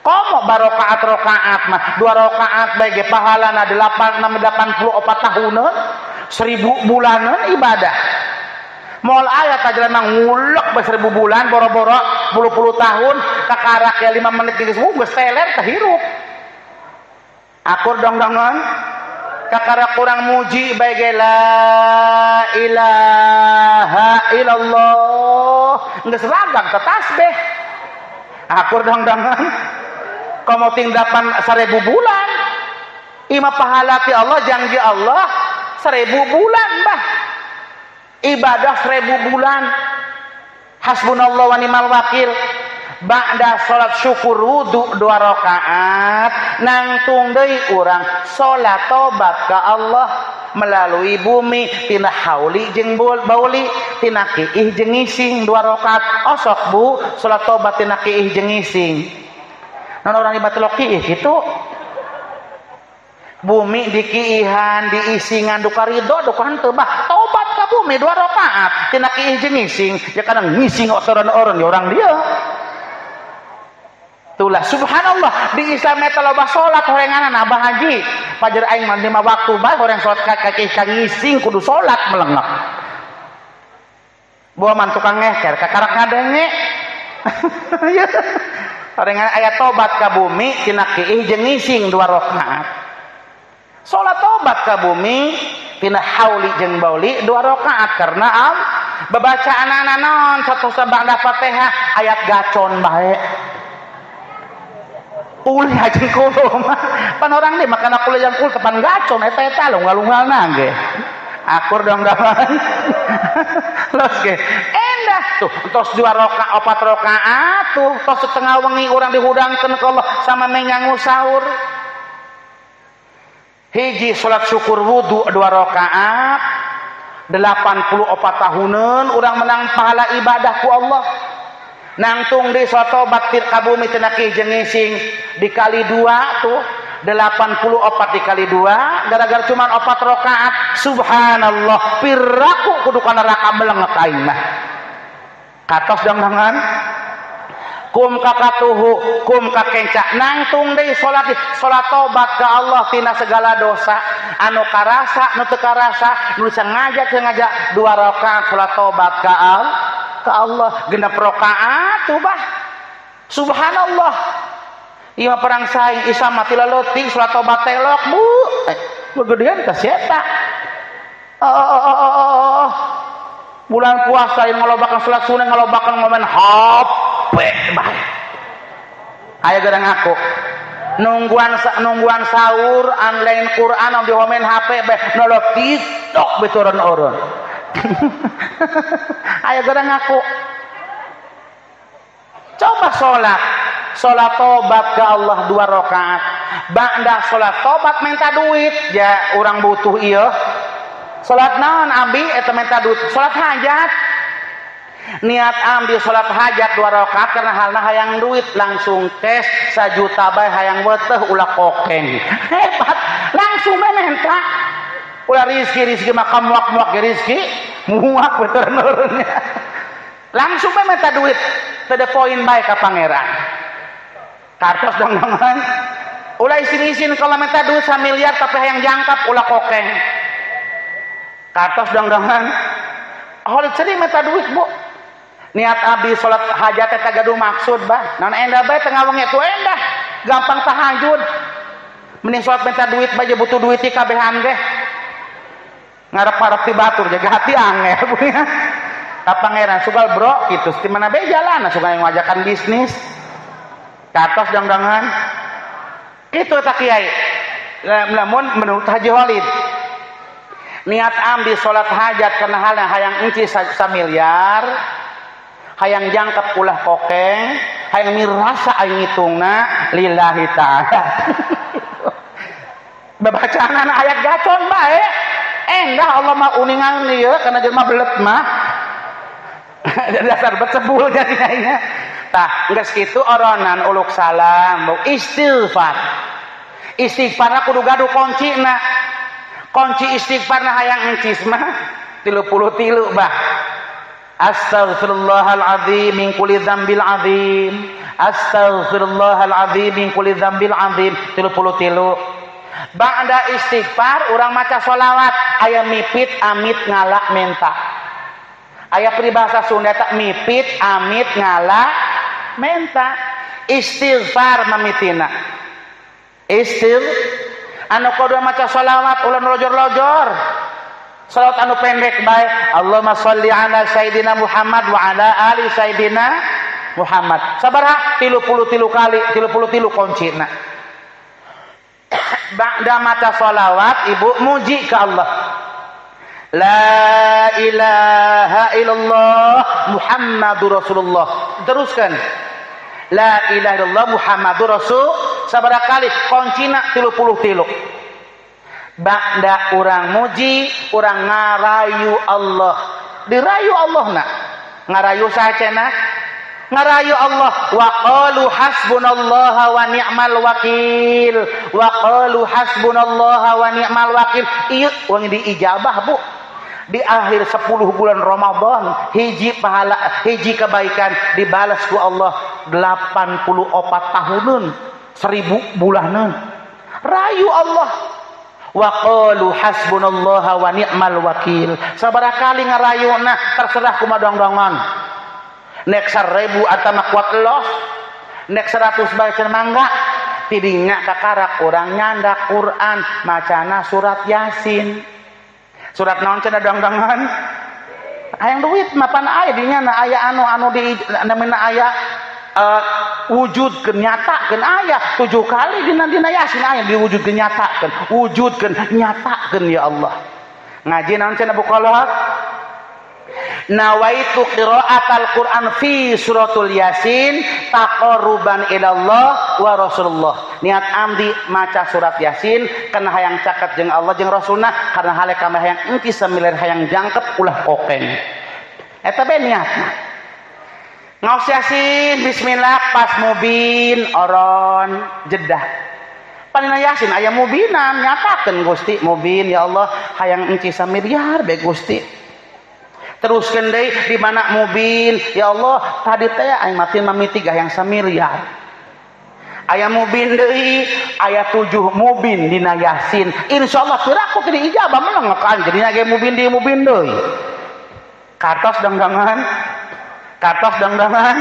Speaker 1: Komo barokaat rokaat mah 2 rakaat bae ge pahalana 8 84 tahunan 1000 bulanan ibadah. Moal aya ka jelema ngulek bae 1000 bulan boro-boro puluh-puluh tahun kakarak ya 5 menit geus geus teler teh hirup. Akur dong-dongon kakara kurang muji bae ge la ilaha illallah geus ragang teh tasbih. Akur dong-dongon komo ting 8 1000 bulan. Ima pahala ti Allah janji Allah 1000 bulan bah. Ibadah 1000 bulan. Hasbunallah wa ni'mal wakil. Ba'da salat syukur wudu 2 rakaat nangtung deui urang salat tobat ka Allah. melalui bumi tina hauli jeung bauli tina kiih jeung ngising 2 rakaat. Osok bu salat tobat tina kiih jeung ngising. Non orang dibatalok kiih kitu. Bumi dikiihan diisingan duka ridho duka henteu bah tobat ka bumi 2 rakaat tina kiih jeung ngising. Ya kadang ngising otoran-oron ya orang dia. Itulah subhanallah di Islam eta loba salat horenganan abah haji pajar aing mah 5 waktu bae horeng salat ka kaki ka ngising kudu salat melengak. Bawa man tukang ngeker kakarak ngadenge. Horengan aya tobat ka bumi tina kiih jeung ngising 2 rakaat. Salat tobat ka bumi tina hauli jeung bauli 2 rakaat karena am babacaan naon satu sabada Fatihah ayat gacon bae. Ulih aja kulo mah pan orang deh makan aku yang kul tepan gacon eta eta lunggal-lunggalna ge akur dong dapan los ge endah tuh tos 2 rakaat 4 rakaat tuh tos setengah wengi urang dihudangkeun ka Allah sama menyangu sahur hiji salat syukur wudu 2 rakaat 84 tahuneun urang menang pahala ibadah ku Allah. Nangtung di salat tobat ka bumi tina kiih jeung ngising dikali 2 tuh 84 dikali 2 gara-gara cuman 4 rakaat subhanallah piraku kudu ka neraka melengek aing mah katos dongdongan kum kakatuhu kum kakenca nangtung deui salat salat tobat ka Allah tina segala dosa anu karasa nu teu karasa nu sengaja sengaja 2 rakaat salat tobat ka Allah ke Allah genep rakaat tuh bah subhanallah ieu mah perang saing isa mati leutik salat tobat telok bu begedean ka si eta bulan puasa yang ngalobakan salat sunah ngalobakan ngomen HP bae aya gara ngaku nungguan sahur online Quran anu dihomen HP bae nolok TikTok beturan urun. Ayo gara ngaku. Coba sholat, sholat tobat ke Allah 2 rakaat. Ba'da sholat tobat minta duit, ya orang butuh iya. Sholat naon abi eta minta duit, sholat hajat. Niat ambil sholat hajat 2 rakaat karena halna hayang duit langsung cash 1 juta bae hayang weteh ulah kokeng. Hebat, langsung bae minta. Ulah rizki maka muak-muak rizki muak betul nurunnya langsung bae minta duit to the point bae ka pangeran kartos dong dongan ulah isin-isin kalau minta duit 1 miliar tapi hayang jangkap ulah kokeng kartos dong dongan oh sering minta duit bu niat abdi salat hajat eta gaduh maksud bah naon endah bae tengah wengi tuh endah gampang tahajud mending salat minta duit bae butuh duit ti kabehan ge ngarep-ngarep ti batur jaga hati angel punya ka pangeran sugal bro kitu di mana bae jalan sugal yang ngajakan bisnis katos dongdongan kitu eta kiai lamun menurut Haji Walid niat ambil salat hajat karena halna hayang enci 1 miliar hayang jangkep ulah kokeng hayang mirasa aing ngitungna lillahi ta'ala babacaan ayat gacon bae endah Allah mah uningan ieu kana jelema belet mah dasar becebul jadinya tah geus kitu oronan uluk salam istighfar istighfarna kudu gaduh kuncina kunci istighfarna hayang encis mah 33 bah astaghfirullahalazim min kulli dzambil azim astaghfirullahalazim min kulli dzambil azim 33. Ba'da istighfar urang maca sholawat aya mipit amit ngala menta aya peribahasa Sunda tak mipit amit ngala menta istighfar mamitina istigh anu kadua maca sholawat ulah lojor-lojor sholawat anu pendek bae Allahumma sholli ala sayidina Muhammad wa ala ali sayidina Muhammad sabaraha 33 kali 33 kuncina. Ba'da mata sholawat ibu muji ke Allah la ilaha illallah Muhammadur Rasulullah teruskan la ilaha illallah Muhammadur Rasul sabaraha kali kuncina 33. Ba'da urang muji, urang ngarayu Allah. Dirayu Allah na. Ngarayu saha cenah? Ngarayu Allah. Wa qalu hasbunallaha wa ni'mal wakil. Wa qalu hasbunallaha wa ni'mal wakil. Ieu urang diijabah, Bu. Di akhir 10 bulan Ramadan, hiji pahala, hiji kebaikan dibalas ku Allah 84 tahunan, 1000 bulanan. Rayu Allah. Wa qalu hasbunallaha wa ni'mal wakil. Sabaraha kali ngarayuna terserah kumaha dongdongan. Nek 1000 atama kuat los, nek 100 bae cenah mangga. Tidinya kakarak urang nyandak Quran, macana surat Yasin. Surat naon cenah dongdongan? Hayang duit mapan aya dinya na aya anu di namina aya wujudkeun nyatakeun aya 7 kali dina dina Yasin aya diwujudkeun nyatakeun, wujudkeun nyatakeun ya Allah. Ngaji naon cenah bukolot? Nawaitu qiraatal Quran fi suratul Yasin taqarruban ilallah wa Rasulullah. Niat amdi maca surat Yasin karena hayang caket jeung Allah jeung Rasulna, karena hale kami hayang engki samilir hayang jangkep ulah kokeng. Eta be niatna. Ngaos Yasin bismillah pas mubin oron jedah. Panina Yasin aya mubinan nyatakeun Gusti mubin ya Allah hayang engki samiliar be Gusti. Teruskeun deui di mana mubin ya Allah tadi teh aing matin mamiti hayang samiliar. Aya mubin deui aya 7 mubin dina Yasin. Insyaallah piraku teu diijabah menang kan jadinya ge mubin deui mubin deui. Kartos dongdongan. Kartos dongdongan.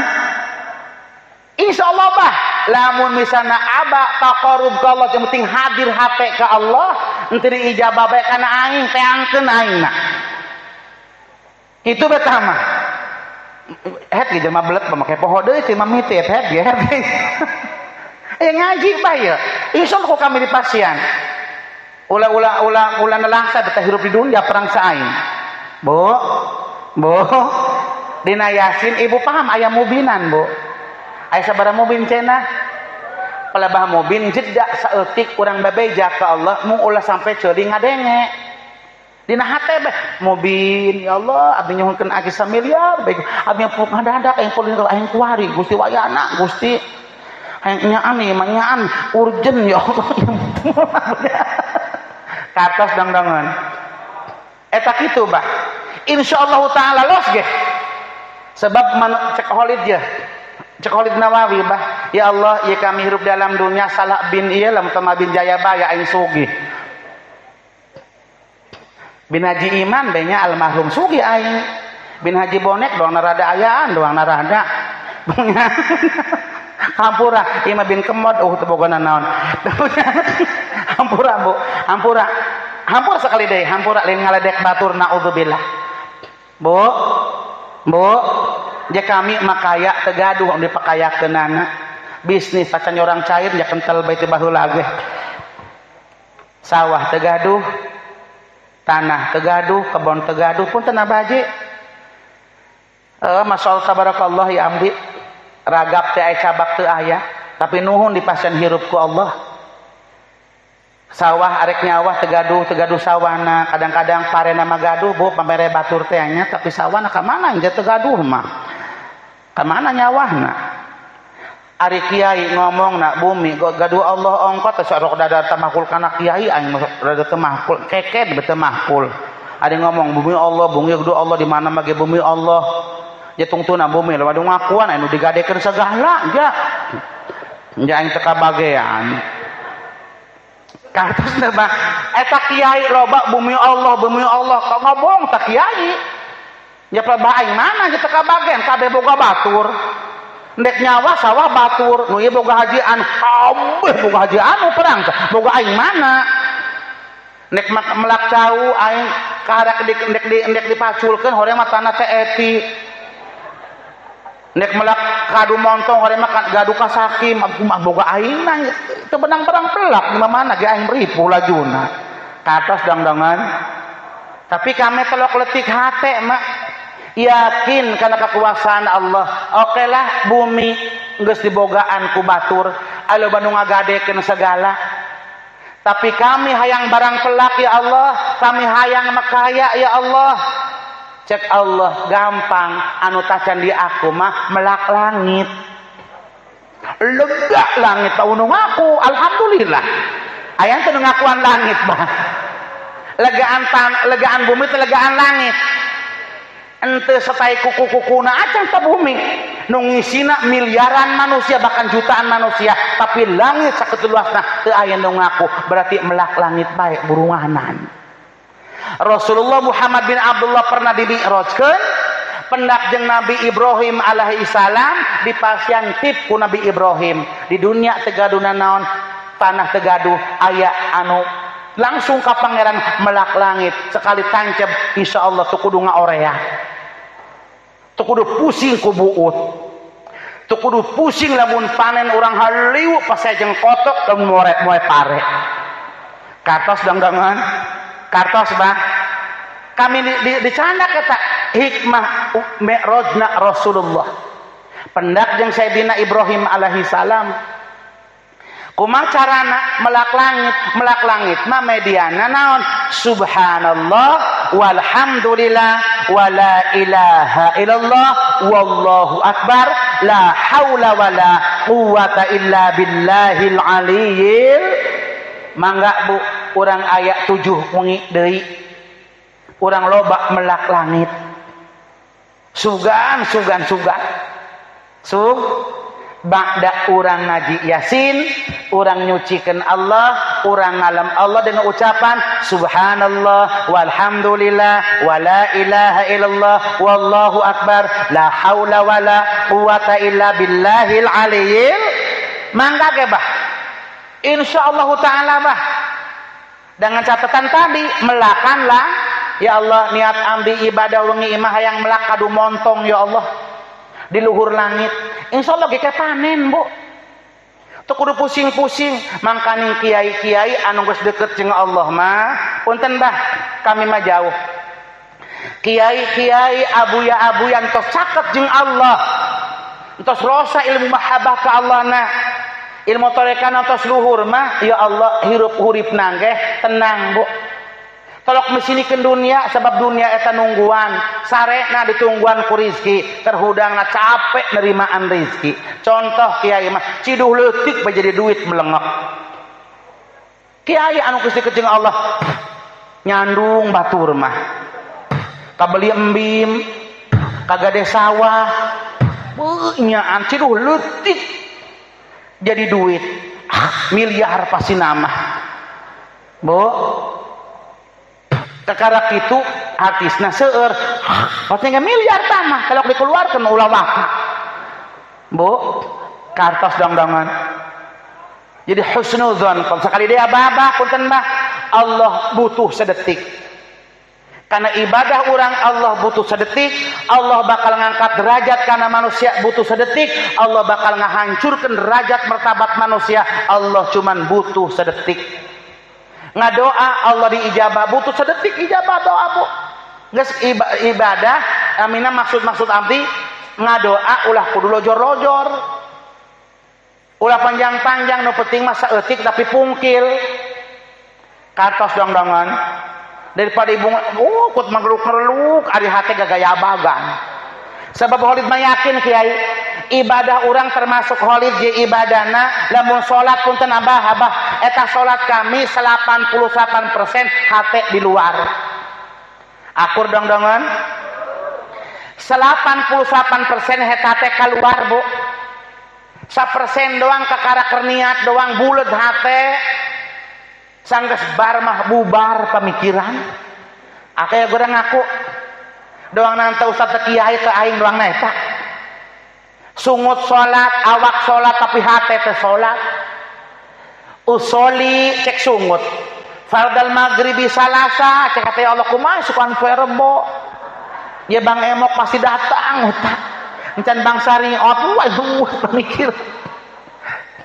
Speaker 1: Insyaallah bah lamun misalna aba taqarrub ka Allah yang penting hadir hate ka Allah henteu diijabah bae kana aing teangkeun aingna. Itu betah mah. Het ge jelema belet make poho deui teh mamiti het ge het. Ngaji bah ya. Insyaallah ku kami di pasien. Ulah-ulah ulah ulah nelangsa betah hirup di dunia perang saing. Bu. Bu. Dina Yasin ibu paham aya mubinan, Bu. Aya sabaraha mubin cenah? Pelebah mubin jeda saeutik urang bebeja ka Allah mung ulah sampai ceuli ngadenge. Dina hate beh mubin ya Allah abdi nyuhunkeun aki samiliar bae abdi puk ngadadak aing pulih aing kuari Gusti wayana Gusti aing nyaan ieu mah nyaan urgent ya Allah. Katos dongdongan eta kitu bah insyaallah taala los ge sebab cek Khalid ya cek Khalid Nawawi bah ya Allah ieu kami hirup dalam dunia salah bin ieu lamun teu bin Jayabaya aing sugih bin Haji Iman benya almarhum sugi aing bin Haji Bonek doang narada ayaan doang narada hampura ieu mah bin Kemod teu boga naon hampura Bu hampura hampura sekali deui hampura lain ngaledek batur naudzubillah Bu Bu ja kami makaya teu gaduh dipakayakeunana bisnis pacan orang cair ja kental bae teh baheula ge sawah teu gaduh tanah tegaduh, kebon tegaduh pun tanah baje. Masyaallah tabarakallah ya amdi. Ragap teh aya cabak teu aya, tapi nuhun di pasien hirup ku Allah. Sawah arek nyawah tegaduh, tegaduh sawahna. Kadang-kadang parena mah gaduh, Bu, pamere batur teh nya, tapi sawahna ka mana nya tegaduh mah. Ka mana nyawahna? Ari kiai ngomong nak bumi gaduh Allah ongkot teh sok dada tamahkul kana kiai aing rada temahkul keket bete mahkul. Ari ngomong bumi Allah bumi gaduh Allah di mana mah ge bumi Allah. Ya tungtuna bumi lawan ngakuan anu digadekeun segala ja. Ja aing teu kabagean. Kartos teh bah eta kiai loba bumi Allah kok ngomong tah kiai. Ya pelebah aing mana ge teu kabagean kabeh boga batur. Ndek nyawa sawah batur nu ieu boga haji anu kabeh boga haji anu perang boga aing mana ndek melak cau aing karak ndek dipaculkeun hoream mah tanah teh eti ndek melak kadu montong hoream mah gaduh ka sakim mah boga aing na teu benang perang pelak di mana ge aing ripuh lajuna katos dongdongan tapi kami telok letik hate mak yakin karena kekuasaan Allah. Oke lah bumi geus dibogaan ku batur alo bandung ngagadekeun segala Tapi kami hayang barang pelak ya Allah, kami hayang mekaya ya Allah. Cek Allah gampang, anu tacan di aku mah melak langit. Lega langit tau nu ngaku, alhamdulillah. Aya teu ngakuan langit bah. Legaan legaan bumi teh legaan langit. Ente setai kuku-kukuna acan ta bumi. Nu ngisina miliaran manusia bahkan jutaan manusia, tapi langit sakitu luasna teu aya nu ngaku, berarti melak langit bae burunganan. Rasulullah Muhammad bin Abdullah pernah dimi'rajkeun pendak jeung Nabi Ibrahim alaihi salam dipasian tip ku Nabi Ibrahim. Di dunia teu gaduh nanaon, tanah teu gaduh, aya anu langsung ka pangeran melak langit sekali tancep insyaallah teu kudu ngaorea. Teu kudu pusing ku buut. Teu kudu pusing lamun panen urang haliu pas jeung kotok lamun moe pare. Kartos dangdangan, kartos bah. Kami dicanda kata hikmah mi'rajna Rasulullah. Pendak jeung Sayyidina Ibrahim alaihi salam. Kumaha carana melak langit? Melak langit mah mediana naon? Subhanallah walhamdulillah wala ilaha illallah wallahu akbar la haula wala quwata illa billahil aliyyil. Mangga bu, urang aya 7 wengi deui. Urang loba melak langit. Sugan sugan sugan. Sug ba'da urang ngaji Yasin, urang nyucikan Allah, urang ngalam Allah dengan ucapan subhanallah walhamdulillah wala ilaha illallah wallahu akbar la haula wala quwata illa billahil aliyyil. Mangga ge bah, insyaallah taala bah. Dengan catatan tadi melakanlah ya Allah, niat ambi ibadah wengi imah hayang melak kadu montong ya Allah di luhur langit, insyaallah ge panen bu. Teu kudu pusing-pusing, mangkaning kiai-kiai anu geus deket jeung Allah mah, punten bah, kami mah jauh. Kiai-kiai abuya-abuya entos caket jeung Allah, entos rosa ilmu mahabbah ka Allah na, ilmu tarekana entos luhur mah, ya Allah hirup hurip nanggeh tenang bu. Tolok mesinikeun dunia sebab dunia eta nungguan, sarena ditungguan ku rizki, terhudangna capek nerimaan rizki. Contoh kiai mah ciduh leutik bae jadi duit melengok. Kiai anu geus deket jeung Allah nyandung batur mah. Kabeli embim, kagade sawah, beuh nyaan ciduh leutik jadi duit. Miliar pasti nama. Bu, kekarak itu artisna seueur pasti nggak miliar tanah kalau dikeluarkan ulah waka bu, kartos dangdangan. Jadi husnuzon kalau sekali dia abah punten bah, Allah butuh sedetik. Karena ibadah orang Allah butuh sedetik, Allah bakal ngangkat derajat karena manusia butuh sedetik, Allah bakal ngahancurkan derajat martabat manusia, Allah cuman butuh sedetik. Ngadoa Allah diijabah butuh sedetik ijabah doa bu. Geus ibadah amina maksud-maksud abdi ngadoa ulah kudu lojor-lojor. Ulah panjang-panjang nu penting mah saeutik tapi pungkil. Kartos dongdongan daripada ibu kut mageluk-ngerluk ari hate gagayabagan. Sebab Khalid mah yakin kiai ibadah orang termasuk Khalid je ibadana lamun salat punten abah abah eta salat kami 88% hate di luar. Akur dongdongan 88% heta teh keluar bu. 1% doang kakara kerniat doang bulet hate. Sanggeus bar mah bubar pemikiran. Akaya goreng ngaku doang nanta ustaz teh kiai ke aing doang na eta. Sungut salat, awak salat tapi hate teh salat. Usoli cek sungut. Fardal maghribi salasa cek hate Allah kumaha sukan poe Rebo. Ya Bang Emok pasti datang eta. Encan Bang Sari waduh pemikir.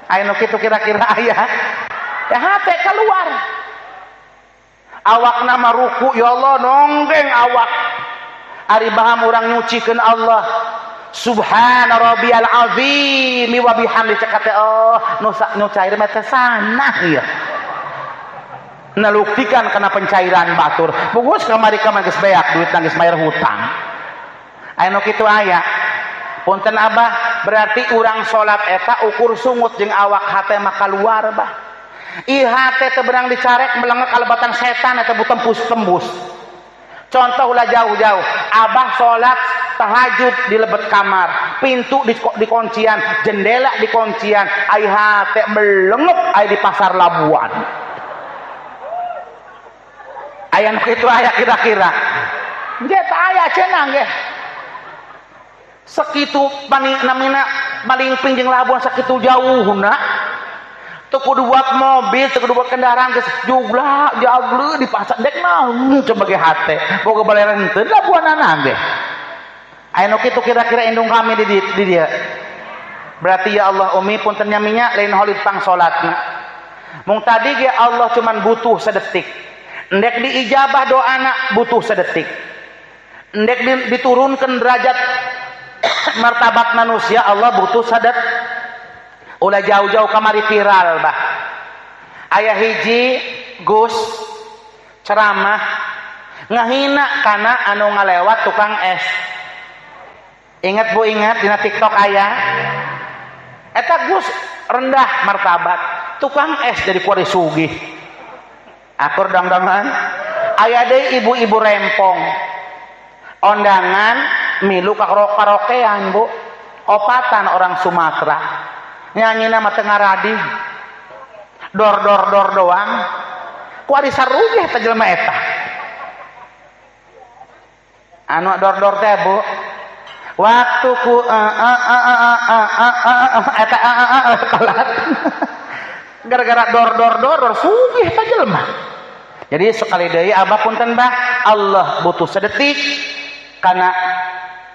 Speaker 1: Aya nu kitu kira-kira aya. Ya hate keluar. Awakna mah ruku ya Allah nonggeng awak. Ari baham urang nyucikeun Allah. Subhana rabbiyal azim wa bihamdi cek hate oh nu cair mah teh sanah ieu. Naluktikan kana pencairan batur. Bugus kamari kamari geus beak duit geus bayar hutang. Aya nu kitu aya. Punten abah, berarti urang salat eta ukur sungut jeung awak hate mah kaluar bah. Ieu hate teu beunang dicarek melengek kalebatan setan eta tembus-tembus. Contoh ulah jauh-jauh, abah salat tahajud di lebet kamar, pintu dikuncian, jendela dikuncian, ai hate melengek ai di pasar Labuan. Aya nu kitu aya kira-kira. Nggih teh aya cenah nggih. Sakitu namina malingping jeung Labuan sakitu jauhna. Teu kudu buat mobil, teu kudu buat kendaraan geus jugla jagle di pasar dek naon coba ge hate. Boga baleran teu Labuanana ge. Aya nu kitu kira-kira indung kami di dieu. Berarti ya Allah umi punten nyaminya lain holid pang salatna. Mung tadi ge Allah cuman butuh sedetik. Endek diijabah doana butuh sedetik. Endek diturunkan derajat martabat manusia Allah butuh sadet. Ulah jauh-jauh kamari viral bah. Aya hiji Gus ceramah ngahina kana anu ngalewat tukang es. Ingat bu ingat dina TikTok aya. Eta Gus rendah martabat, tukang es jadi kuari sugih. Akur dongdongan. Aya deui ibu-ibu rempong. Ondangan milu ka karaokean bu. Opatan orang Sumatera. Nyanyina mah teu ngaradi. Dor dor dor doang. Kuari sarugih eta jelema eta. Anu dor dor teh bu. Waktu ku eta telat. Gara-gara dor dor dor dor sugih eta jelema. Jadi sekali deui abah punten bah, Allah butuh sedetik karena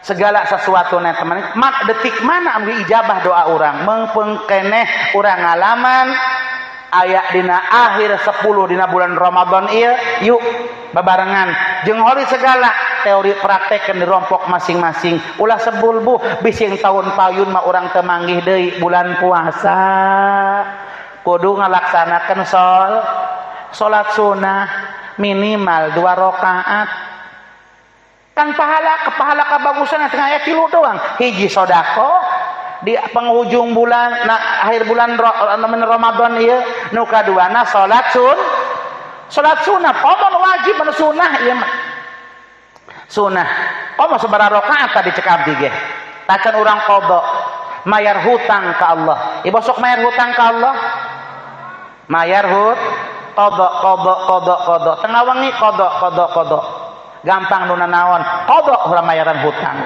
Speaker 1: segala sesuatu na teman detik mana ambil ijabah doa orang mengpengkeneh urang ngalaman aya dina akhir 10 dina bulan Ramadan ieu yuk babarengan jeung hori segala teori praktek dirompok masing-masing ulah sebul bu bising tahun payun mah urang teu manggih deui bulan puasa kudu ngalaksanakeun salat sunah minimal 2 rakaat kan pahala kepahala kebagusan tengah aya 3 doang hiji sedekah di penghujung bulan nah, akhir bulan Ramadan ieu nu kaduana salat sunah komo wajib anu sunah ieu mah sunah komo sabaraha rakaat tadi cek abdi ge tacan urang qada mayar hutang ka Allah ieu sok mayar hutang ka Allah mayar hut qada qada qada qada tengah wengi qada qada qada gampang nu nanaon qada urang mayaran hutang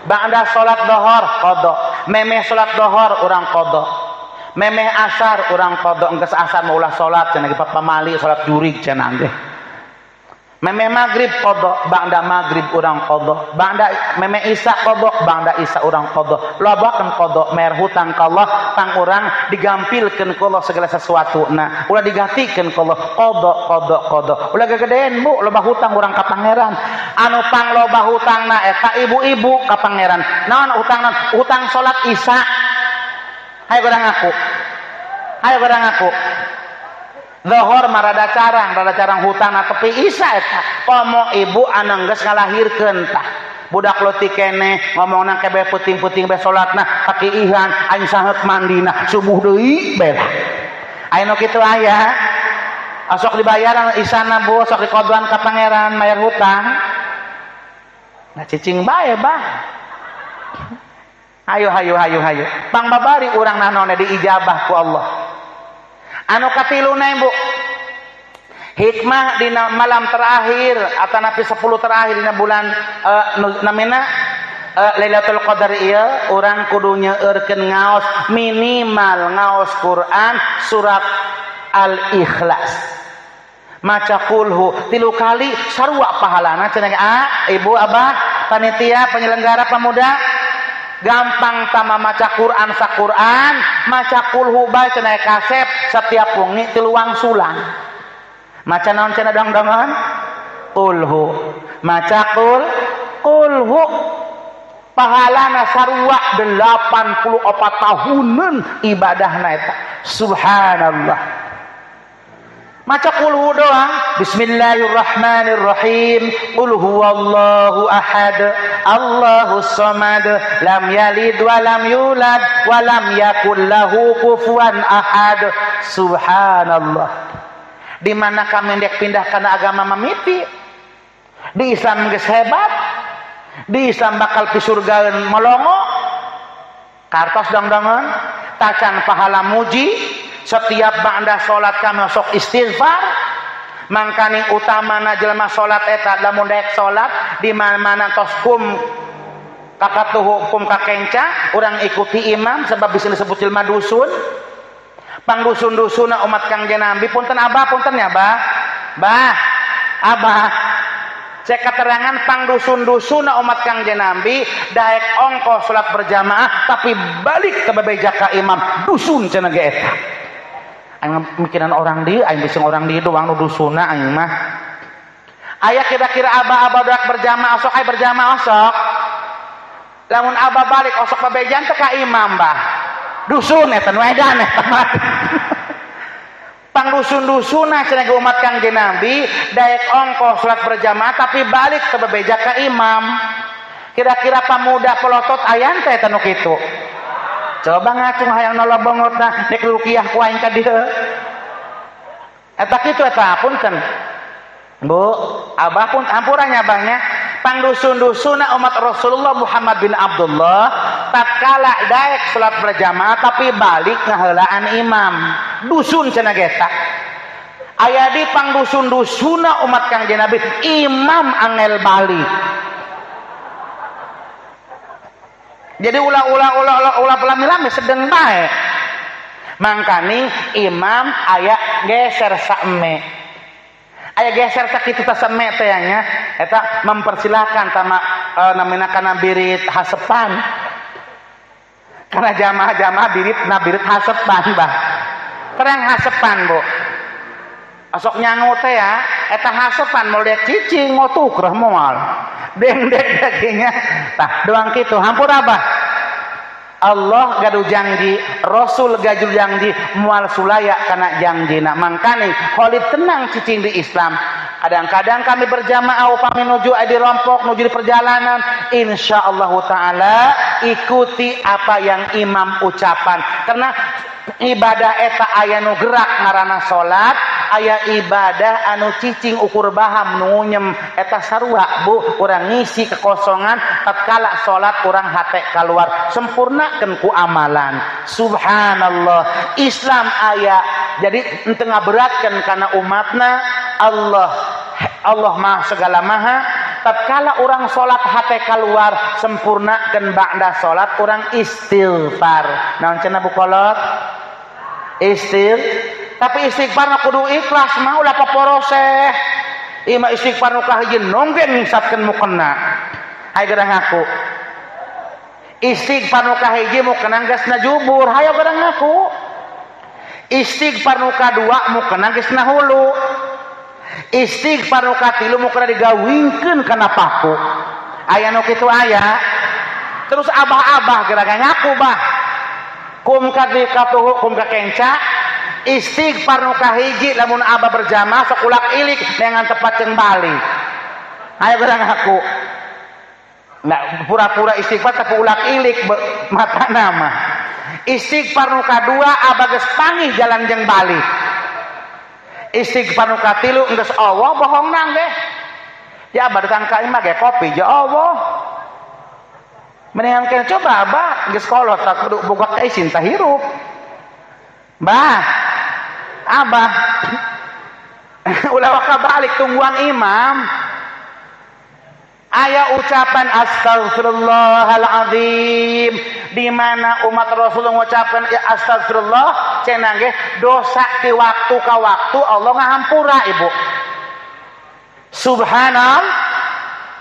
Speaker 1: ba'da salat dohor qada memeh salat dohor urang qada memeh asar urang qada enggeus asar mah ulah salat cenah ge pamali salat jurig cenah ge memeh maghrib qada ba'da maghrib urang qada ba'da memeh isya qada ba'da isya urang qada lobakeun qada mayar hutang ka Allah tang urang digampilkeun ku Allah segala sesuatu nah ulah digatikeun ku Allah qada qada qada ulah gegedean bu loba hutang urang ka pangeran anu pang loba hutangna eta ibu-ibu ka pangeran naon hutangna hutang salat isya hayo urang ngaku hayo urang ngaku Zohor mah rada carang hutangna tepi isya eta komo ibu anu geus ngalahirkeun tah budak leutik keneh ngomongna kebe peuting-peuting be salatna kakiihan aing saheuk mandina subuh deui bela aya nu kitu aya sok dibayaran isana bu sok dikodoan ka pangeran mayar hutang nah cicing bae bah hayu hayu hayu hayu pang babari urang nanone diijabah ku Allah. Anu katiluna ibu hikmah dina malam terakhir atau napi 10 terakhir dina bulan namina Lailatul Qadar ieu urang kudu nyeueurkeun ngaos minimal ngaos Quran surat Al-Ikhlas maca kulhu 3 kali sarua pahalana cenah ibu abah panitia penyelenggara pemuda gampang tama maca Quran saquran maca kulhu bae cenah kasep setiap wengi 3 wangsulan maca naon cenah dongdongan kulhu maca kulhu pahalana sarua 84 tahunan ibadahna eta subhanallah. Maca kulhu doang. Bismillahirrahmanirrahim. Qul huwallahu ahad, Allahus samad, lam yalid wa lam yulad wa lam yakul lahu kufuwan ahad. Subhanallah. Di mana kami ndek pindah kana agama mamiti? Di Islam geus hebat. Di Islam bakal pisurgaeun melongo. Kartos dongdongan, tacan pahala muji. Setiap ba'da salat kami sok istighfar. Mangkaning utamana jelema salat eta lamun daek salat di mana-mana tos kum kakatuhu kum kakenca urang ikuti imam sebab bisa disebut jelema dusun. Pangdusun-dusuna umat Kangjeng Nabi punten abah punten ya bah. Bah abah cek keterangan pangdusun-dusuna umat Kangjeng Nabi daek ongkoh salat berjamaah tapi balik ke bebeja ka imam dusun cenah ge eta. Aing mikiran orang dieu, aing bising orang dieu doang nu dusuna aing mah. Aya kira-kira abah-abah daek berjamaah sok aya berjamaah sok. Lamun abah balik osok bebejan teh ka imam bah. Dusun eta nu edan eta mah. Pangdusun-dusuna cenah ge umat Kangjeng Nabi daek ongkoh salat berjamaah tapi balik ke bebeja ka imam. Kira-kira pamuda pelotot ayan teh eta nu kitu. Coba ngacung hayang nolobongotna nek rukiah ku aing ka dieu. Eta kitu eta punten. Bu, abah pun ampurannya abahnya. Pangdusun-dusuna umat Rasulullah Muhammad bin Abdullah tatkala daek salat berjamaah tapi balik ngaheulaan imam. Dusun cenah ge eta. Aya di pangdusun-dusuna umat Kangjeng Nabi imam angel balik. Jadi ulah-ulah-ulah-ulah lami-lami sedeng bae. Mangkani imam aya geser saeme. Aya geser sakitu ta saeme teh nya eta mempersilahkan tama namina kana birit hasepan. Karena jamaah-jamaah birit na birit hasepan bah. Terang hasepan Bu. Osok nyangu teh ya eta hasepan moal dek cicing moal tukrah moal. Dengdek dagingnya tah doang kitu hampura abah. Allah gaduh janji, Rasul gaduh janji, moal sulaya kana janjina. Mangkane Khalid tenang cicing di Islam. Kadang-kadang kami berjamaah upami nuju di rompok nuju di perjalanan, insyaallah taala ikuti apa yang imam ucapan. Karena ibadah eta aya nu gerak ngaranna salat, aya ibadah anu cicing ukur baham nu ngunyem eta sarua Bu, urang ngisi kekosongan tatkala salat urang hate kaluar sempurnakeun ku amalan. Subhanallah, Islam aya jadi henteu ngaberatkeun kana umatna. Allah Allah maha segala maha. Tatkala urang salat hate kaluar sempurnakeun ba'da salat urang istighfar. Naon cenah Bu Kolot? Tapi istighfar mah kudu ikhlas mah ulah paporoseh. Ieu mah istighfar nu kahiji nonggeng ngisapkeun mukena. Hayo gerang ngaku. Istighfar nu kahiji mukena geus najubur, hayo gerang ngaku. Istighfar nu kadua mukena geus nahulu. Istighfar nu katilu mukena digawingkeun kana paku. Aya nu kitu aya. Terus abah-abah gerang ngaku bah. Kum ka katuhu kum ka kenca. Istighfar nu kahiji lamun abah berjamaah sok ulak ilik dengan tepat jeung balik. Ayo gerang aku. Nah, pura-pura istighfar tapi ulak ilik mata nama. Istighfar nu kadua abah geus pangih jalan jeung balik. Istighfar nu katilu geus Allah bohong nang deh. Ya abah datang ka imah ge kopi ja Allah. Mendingan kena coba abah geus kolot tak kudu boga ka isin tah hirup. Bah, abah, ulah waka balik tungguan imam. Aya ucapan astagfirullahaladzim di mana umat Rasul mengucapkan ya astagfirullah cenah ge dosa di waktu ka waktu Allah ngahampura ibu. Subhanallah,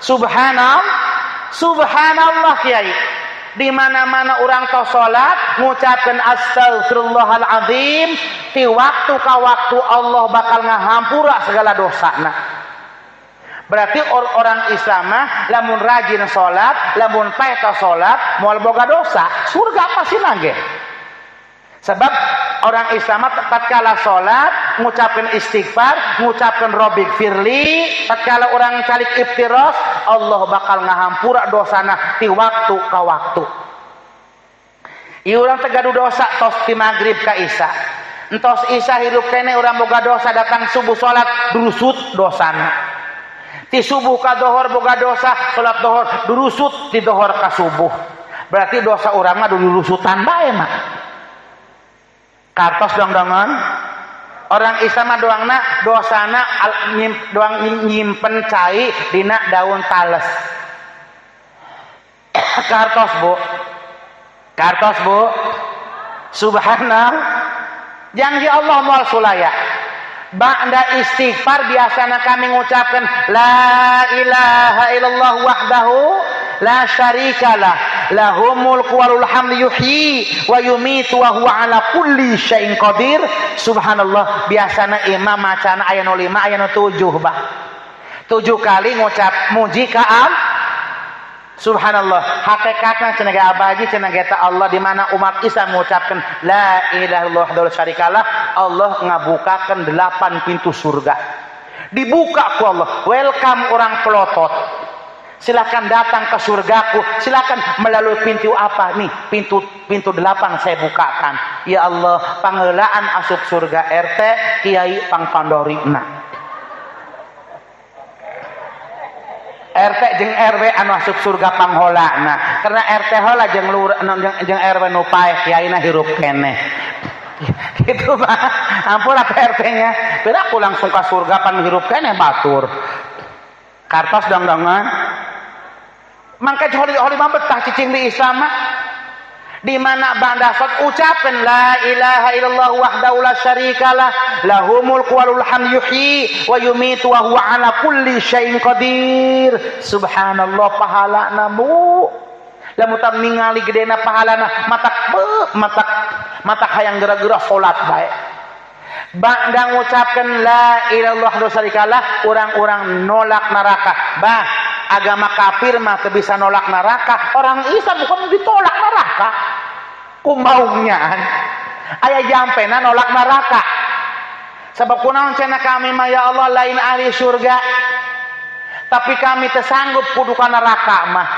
Speaker 1: subhanallah, subhanallah kiai. Di mana-mana orang tos salat ngucapkeun astagfirullahaladzim ti waktu ka waktu Allah bakal ngahampura segala dosana. Berarti orang Islam mah lamun rajin salat, lamun paeh salat, moal boga dosa, surga pasti nage. Sebab orang Islam mah tatkala salat ngucapkeun istighfar, ngucapkeun robbik firli, tatkala urang calik iftiros, Allah bakal ngahampura dosana ti waktu ka waktu. Ieu urang teh gaduh dosa tos ti magrib ka isya. Entos isya hirup keneh urang boga dosa datang subuh salat durusut dosana. Ti subuh ka dohor boga dosa salat dohor durusut ti dohor ka subuh. Berarti dosa urang mah durusutan bae mah. Kartos dong-dongon. Orang Islam mah doangna dosana doang nyimpen cai dina daun tales. Kartos bu. Kartos bu. Subhanallah. Janji Allah moal sulaya. Ba'da istighfar biasana kami ngucapkan la ilaha illallah wahdahu la syarikalah lahu mulku walul hamdu yuhyi wa yumitu wa huwa ala kulli syai'in qadir. Subhanallah, biasana imam macana aya nu 5 aya nu 7 bah. 7 kali ngucap muji ka Allah. Subhanallah, hakikatna cenah ge abaji cenah ge ta Allah di mana umat Islam mengucapkan la ilaha illallah wahdahu la syarikalah, Allah ngabukakeun 8 pintu surga. Dibuka ku Allah, welcome orang pelotot. Silakan datang ke surgaku, silakan melalui pintu apa nih? Pintu pintu 8 saya bukakan. Ya Allah, pangeulaan asup surga RT Kiai pangpandorina. RT jeung RW anu asup surga pangholana, karena RT hola jeung lurah jeung RW nu paeh kiaina hirup keneh. Gitu mah. Ampun apa RT-nya. Pira aku langsung ka surga pan hirup keneh batur. Kartos dong-dongan. Mangka holi-holi mah betah cicing di Islam mah. Di mana banda salat ucapkan la ilaha illallah wahdahu la syarikalah lahu mulku walul hamdu yuhyi wa yumitu wa huwa ala kulli syai'in qadir. Subhanallah, pahalana bu. Lamun tah ningali gedena pahalana matak matak matak hayang geura-geura salat bae. Ba'da ngucapkeun la ilaha illallah wahdahu syarikalah, urang-urang nolak neraka. Bah, agama kafir mah teu bisa nolak neraka, orang Islam bukan ditolak neraka. Kumaungnya aya jampena nolak neraka. Sebab kunaon cenah kami mah ya Allah lain ahli surga, tapi kami teu sanggup kudu ka neraka mah.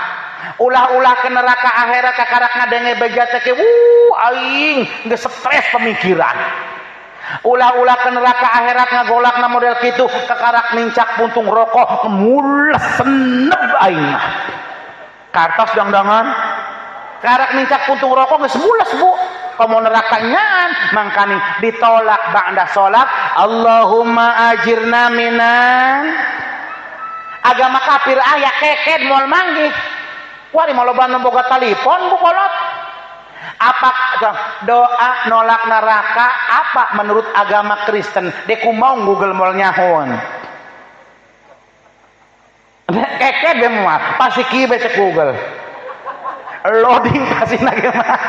Speaker 1: Ulah-ulah ke neraka akhirat kakarak ngadenge beja teh wuh aing geus stres pemikiran. Ulah-ulah ke neraka akhirat ngagolakna model kitu kakarak nincak puntung rokok mules seneb aing mah. Kartos dong-dongan. Karak nincak puntung rokok geus mules bu. Komo neraka nyaan mangkaning ditolak ba'da salat Allahumma ajirna minan. Agama kafir aya keked moal manggih. Wari maloba nu boga talipon bu kolot. Apa doa nolak neraka apa menurut agama Kristen? Dek mau Google moal nyahoan. Keke be moal, pasti kieu be cek Google. Loading pasti nage mah.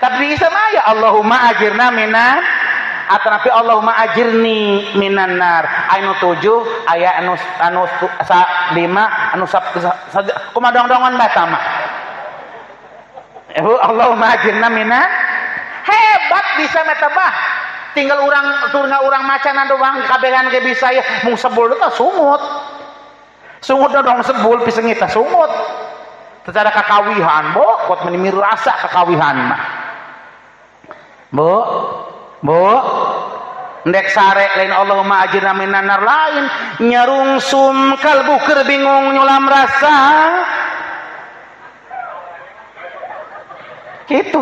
Speaker 1: Tapi bisa mah ya Allahumma ajirna minan atau nabi Allahumma ajirni minan nar. Anu 7 aya anu anu 5 anu 1 kumaha dong-dongan baca mah. Allahumma ajirna minan. Hebat bisa meta bah. Tinggal urang turna urang macanan doang kabehan ge bisa ya mung sebul teh sungut. Sungut dong sebul pisengit teh sungut. Secara kakawihan bo, kuat meni rasa kakawihan mah. Bu, bu, ndek sare lain Allahumma ajirna minan nar lain nyarungsum kalbu keur bingung nyulam rasa. Itu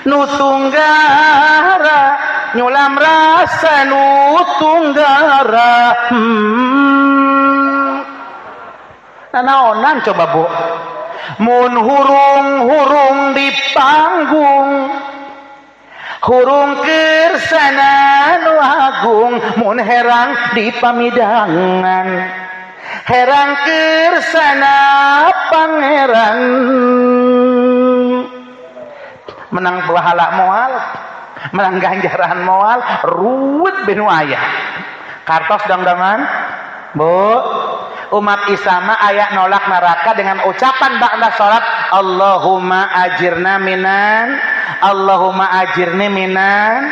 Speaker 1: nutunggara nyulam rasa nutunggara. Nanaonan coba bu. Mun hurung-hurung di panggung hurung kersana nu agung, mun herang di pamidangan herang kersana pangeran. Menang pahala moal, menang ganjaran moal, ruwet benu aya. Kartos dong-dongan bu. Umat Islam aya nolak neraka dengan ucapan ba'da salat Allahumma ajirna minan, Allahumma ajirni minan.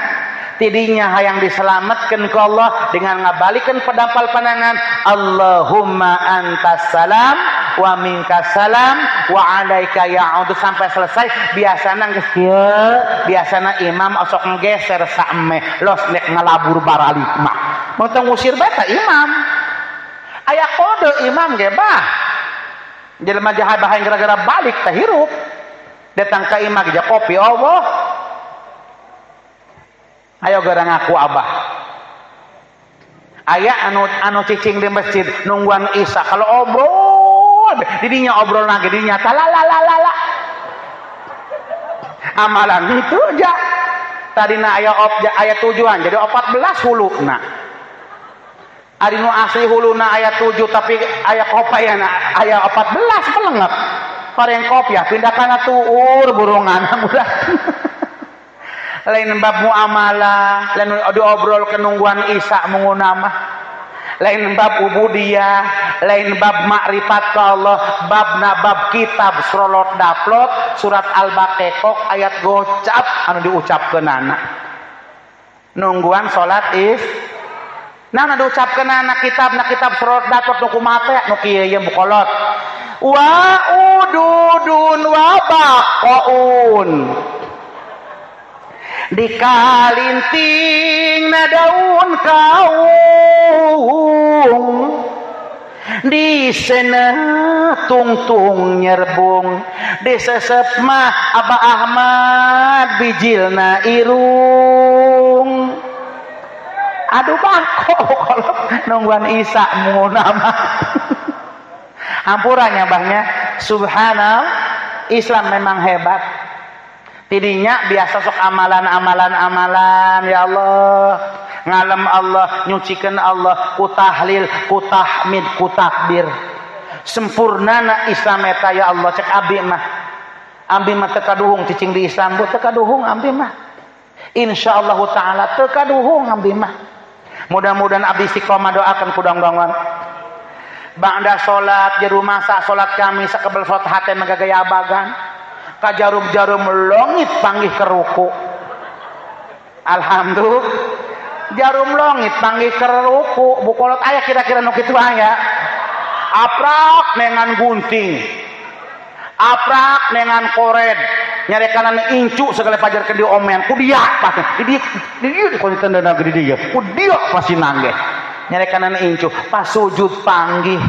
Speaker 1: Tidinya hayang diselamatkan ke Allah dengan ngabalikan pedampal panangan. Allahumma antas salam wa minkas salam wa alaika ya'udu sampai selesai. Biasana geus kieu, biasana imam osok ngegeser saeme los nek ngalabur baralik mah. Mun teu ngusir bae ta imam. Aya kode imam ge bah. Jelema jahat bahaya gara-gara balik teh hirup. Datang ka imah ge kopi Allah. Ayo gara ngaku abah. Aya anu cicing di masjid nungguan Isya kalau obrol didinya obrol lagi didinya talalalala. Amalan itu aja. Tadina aya aya tujuan jadi 14 huluna. Ari nu asli huluna aya 7 tapi aya kopayana aya 14 pelengep. Pareng kopiah pindah kana tuur burungan udah. Lain bab muamalah, lain diobrol kenungguan Isya mengunamah, lain bab ubudiyah, lain bab makrifat ke Allah, bab nabab kitab serolot daplot, surat Al-Baqarah ayat gocap anu diucapkeunana. Nungguan salat is, nah anu diucapkeunana kitab na kitab serolot daplot nu kumaha teh nu kieu ieu bukolot. Wa ududun wa baqaun. Dikalinting na daun kaung di sena tungtung nyerbung di sesep mah Aba Ahmad bijilna irung. Aduh bako kalau nungguan Isa munama. Hampurannya bahnya subhanallah, Islam memang hebat. Tidinya biasa sok amalan-amalan-amalan ya Allah, ngalem Allah, nyucikan Allah, ku tahlil, ku tahmid, ku takbir. Sempurnana Islam eta ya Allah cek abdi mah. Abdi mah teu kaduhung cicing di Islam, bu teu kaduhung abdi mah. Insyaallah taala teu kaduhung abdi mah. Mudah-mudahan abdi istiqomah doakan ku dongdongan. Ba'da salat jeru masa salat kami sakebel salat hate magagaya bagan. Kajarum-jarum longit panggih keruku. Alhamdulillah. Jarum longit panggih keruku. Bukolot aya kira-kira nu kitu aya. Aprak nengan gunting. Aprak nengan kored. Nyarekanan incu segala pajar ke diomen. Ku dia pasti. Di dia di konten dana gede dia. Ku dia pasti nanggeh. Nyarekanan incu pas sujud panggih.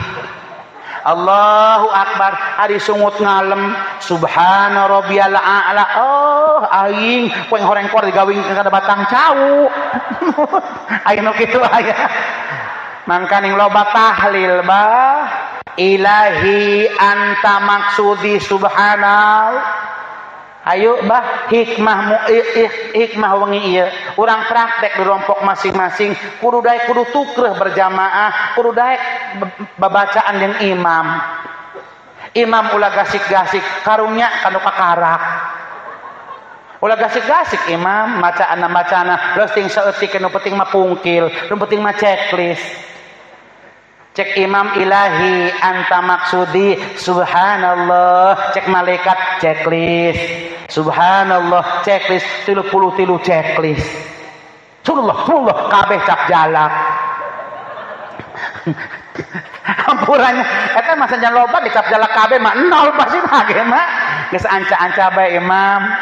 Speaker 1: Allahu Akbar, ari sungut ngalem subhana rabbiyal a'la. Oh aing poe horengkor digawing kana batang cau. Aing nu kitu aya. Mangkaning loba tahlil bah. Ilahi anta maksudi subhanal. Ayo bah hikmah hikmah wengi ieu urang praktek di rompok masing-masing kudu daek kudu tukreuh berjamaah kudu daek babacaan jeung imam. Imam ulah gasik-gasik karunya kanu kakarak. Ulah gasik-gasik imam macaana leus ting saeutik nu penting mah pungkil, nu penting mah checklist. Cek imam ilahi anta maksudi subhanallah, cek malaikat checklist subhanallah checklist 33 checklist subhanallah subhanallah kabeh cap jalak. Ampurannya eta mah sanjan loba dicap jalak kabeh mah nol pasti mah ge mah geus anca-anca bae imam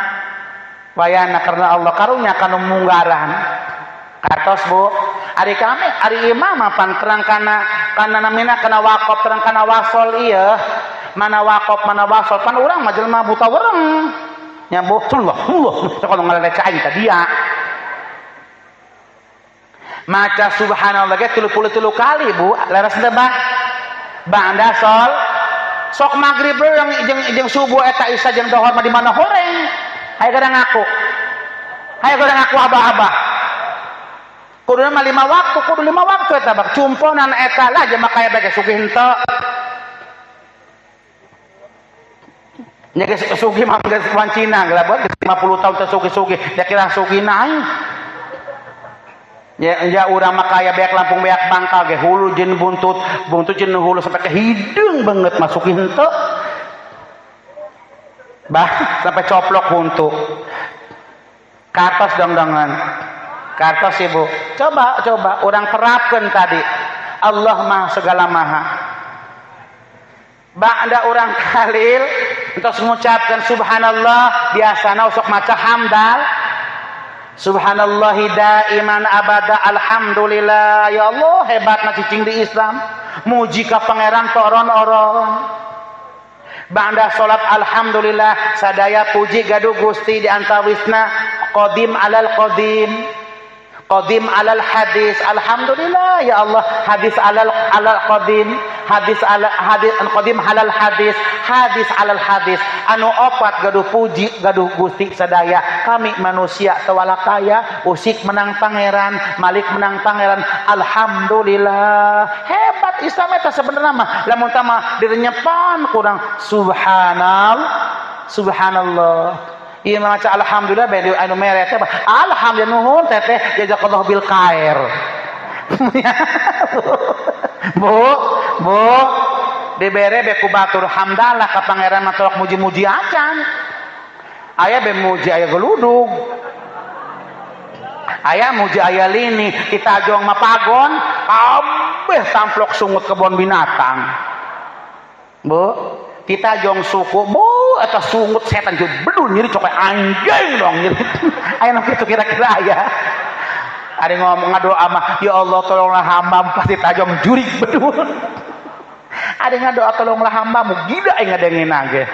Speaker 1: wayana karena Allah karunya kanu munggaran. Katos bu, ari kami, ari imam mapan terang kana namina kana wakop terang kana wasol iya, mana wakop mana wasol pan urang mah jelema buta wereng. Nya bu, Allah, Allah, kalau ngaleleh aing ka dia. Maca subhanallah ge 33 kali bu, leres teh bah. Ba'da sol sok magrib yang jeung subuh eta isya jeung dohor mah di mana horeng. Hayo gara ngaku. Hayo gara ngaku abah-abah. Kuduna mah 5 waktu, kudu 5 waktu eta bak cumponan eta lah jelema kaya bae sugih henteu. Nya geus sugih mah geus wancina geus 50 tahun teh sugih-sugih, da kira sugih naik. Ya, ya urang mah kaya beak Lampung beak Bangka ge hulu jeung buntut, buntut jeung hulu sampai ke hideung banget masuk henteu. Bah, sampai coplok huntu. Katos dongdongan. Kartos ibu. Coba coba orang terapkan tadi. Allah Maha segala maha. Ba'da orang tahlil terus mengucapkan subhanallah, biasana sok maca hamdal. Subhanallahi daiman abada, alhamdulillah. Ya Allah, hebatna cicing di Islam. Muji ka pangeran toron-oron. Ba'da salat alhamdulillah, sadaya puji gaduh Gusti di antawisna qadim alal qadim. Qadim alal hadis, alhamdulillah ya Allah, hadis alal alal qadim, hadis ala hadis qadim halal hadis, hadis alal hadis, anu opat gaduh puji gaduh Gusti sadaya. Kami manusia tewala kaya, usik menang pangeran, malik menang pangeran, alhamdulillah. Hebat Islam eta sebenarnya mah, lamun tah mah direnyepan kurang subhanallah, subhanallah. Ieu maca alhamdulillah bae anu mere teh alhamdulillah nuhun teteh jazakallahu bil khair. Bu, bu dibere be ku batur hamdalah ka pangeran mah tolak muji-muji acan. Aya be muji aya geludug. Aya muji aya lini, ditajong mah pagon, kabeh samplok sungut kebon binatang. Bu, kita jong suku bu atau sungut setan jeung bedul nyeri cokai anjing dong nyeri. Aya nu kitu kira-kira aya. Ari ngomong ngadoa mah ya Allah tolonglah hamba pasti tajong jurig bedul. Ari ngadoa tolonglah hambamu gila aing ngadengena ge.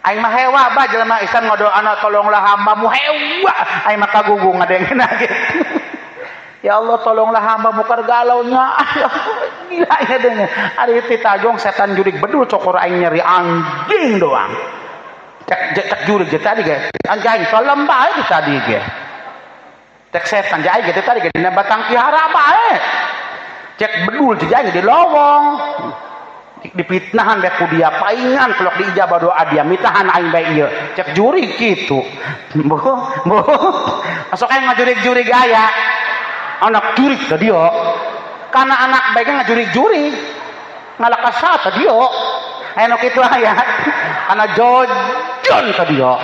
Speaker 1: Aing mah hewa bah jelema Islam ngadoana tolonglah hambamu hewa aing mah kagugu ngadengena ge. Ya Allah tolonglah hambamu keur galaunya. Gila ya dengan ari titajong setan jurig bedul cokor aing nyeri anjing doang. Cek cek jurig je tadi ge. Anjing tolong bae di tadi ge. Cek setan je aing ge tadi ge dina batang kihara bae. Cek bedul je aing di lowong. Dipitnahan bae ku dia paingan kelok diijabah doa dia mitahan aing bae ieu. Cek jurig kitu. Bu, bu. Masuk aing ngajurig-jurig aya. Anak jurig tadi yo. Karena anak baiknya ngajurig-jurig ngalakasa tadi yo. Anu kitu aya. Karena jojon tadi yo.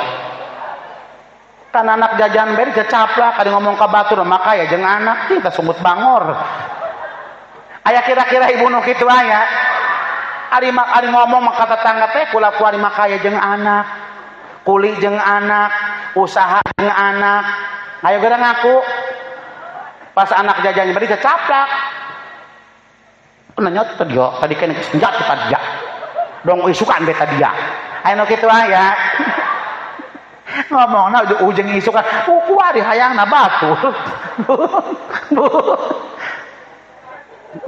Speaker 1: Karena anak jajan bae dicaplak kali ngomong ka batur maka ya jeung anak kita sungut bangor. Aya kira-kira ibu nu kitu aya. Ari ari ngomong maka tetangga teh kula kuari makaya jeung anak. Kuli jeung anak, usaha jeung anak. Ayo geura ngaku. Pas anak jajan bari dicaplak. Nanya tadi yo, tadi kan senjata tadi ya. Dong isukan be tadi ya. Aya nu kitu aya. Ngomongna ujung isukan, kuari hayangna batu. Bu.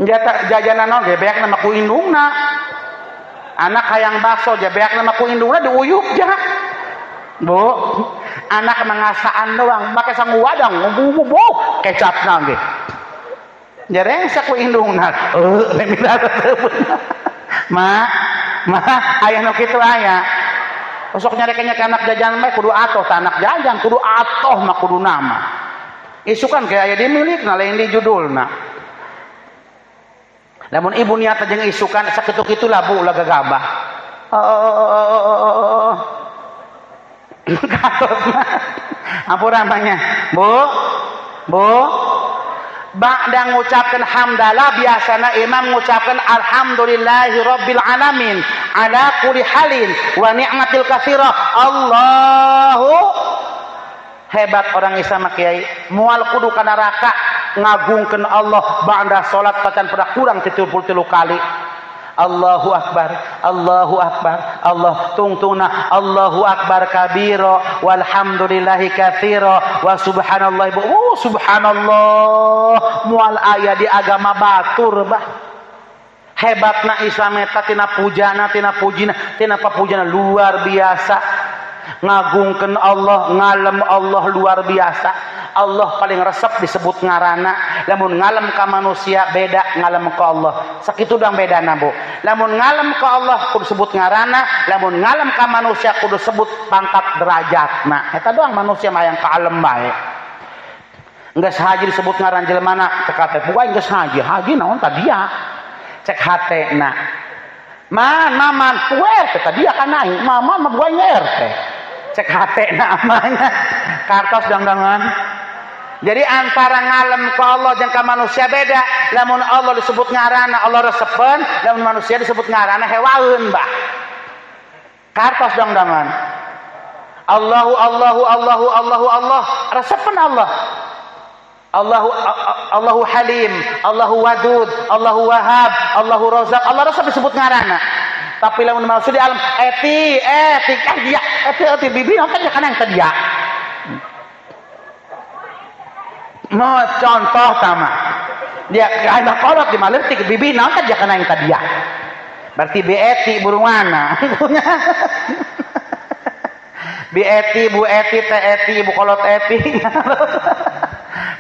Speaker 1: Jata jajanan oge beakna mah ku indungna. Anak hayang bakso ja beakna mah ku indungna diuyuk ja. Bu, anak mengasaan doang, make sangu wadang, bu bu kecapna ge. Jarengsa ku indungna. Ma, ma aya nu kitu aya. Sok nyarekeun ka anak jajan bae kudu atoh, ta anak jajan kudu atoh mah kudu nama. Isukan ge aya dimilikna lain di judulna. Lamun ibu niat jeung isukan sakitu-kitu lah bu ulah gagabah. Oh. Katosna. Ampura namanya. Bu, bu. Ba'da ngucapkeun hamdalah biasana imam ngucapkeun alhamdulillahi rabbil alamin ala kulli halin wa ni'matil katsira. Allahu hebat orang Islam kiai moal kudu ka neraka ngagungkeun Allah ba'da salat tacan pernah kurang 73 kali. Allahu akbar, Allahu akbar, Allah tungtungna Allahu akbar kabira walhamdulillahi katsira wa subhanallah. Oh subhanallah, moal aya di agama batur bah. Hebatna Islam eta tina pujana, tina pujina, tina papujana luar biasa. Ngagungkeun Allah, ngalem Allah luar biasa. Allah paling resep disebut ngarana. Lamun ngalem ka manusia beda ngalem ka Allah. Sakitu doang bedana bu. Lamun ngalem ka Allah kudu sebut ngarana, lamun ngalem ka manusia kudu sebut pangkat derajatna. Eta doang manusia mah yang kaalem bae. Geus haji disebut ngaran jelemana cek hate bukan geus haji, haji naon tadi ya. Cek hatena. Man maman ku RT tadi ya kan aing, maman mah bukan RT. Cek hatena amanya. Kartos dangdangan. Jadi antara ngalem ke Allah jeung ka manusia beda. Lamun Allah disebut ngarana Allah resepeun, lamun manusia disebut ngarana hewaeun bah. Kartos dongdongan. Allahu Allahu Allahu Allahu Allah, resepeun Allah. Allahu Allahu Halim, Allahu Wadud, Allahu Wahab, Allahu Razak. Allah resep disebut ngarana. Tapi lamun manusia di alam eti eti dia eti eti bibi kan ya kana yang tadi ya. Mau contoh tama. Dia aing kolot di maletik bibi naon kan kana yang tadi ya. Berarti bi eti burungana. Bi eti bu eti te eti ibu kolot eti.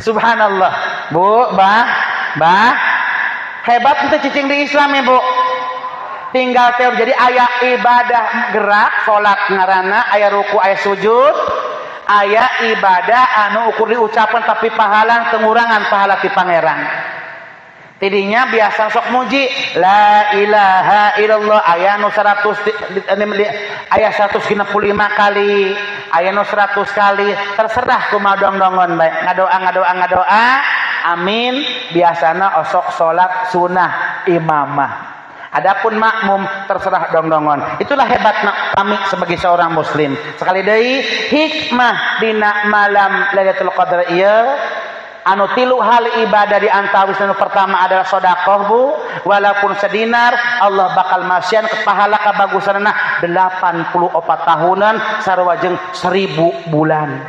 Speaker 1: Subhanallah. Bu, bah, bah. Hebat itu cicing di Islam ya, Bu. Tinggal teori. Jadi aya ibadah gerak, salat ngarana, aya ruku, aya sujud, aya ibadah anu ukur diucapkan tapi pahala tengurangan pahala ti pangeran. Tidinya biasa sok muji la ilaha illallah aya nu 100 aya 165 kali, aya nu 100 kali, terserah kumaha dongdongon bae. Ngadoa ngadoa ngadoa, amin, biasana osok salat sunah imamah. Adapun makmum terserah dongdongon. Itulah hebat kami sebagai seorang muslim. Sekali deui hikmah dina malam Lailatul Qadar ieu anu tilu hal ibadah di antawis anu pertama adalah sedekah Bu, walaupun sedinar Allah bakal masian ke pahala kabagusanna 84 tahunan sarua jeung 1000 bulan.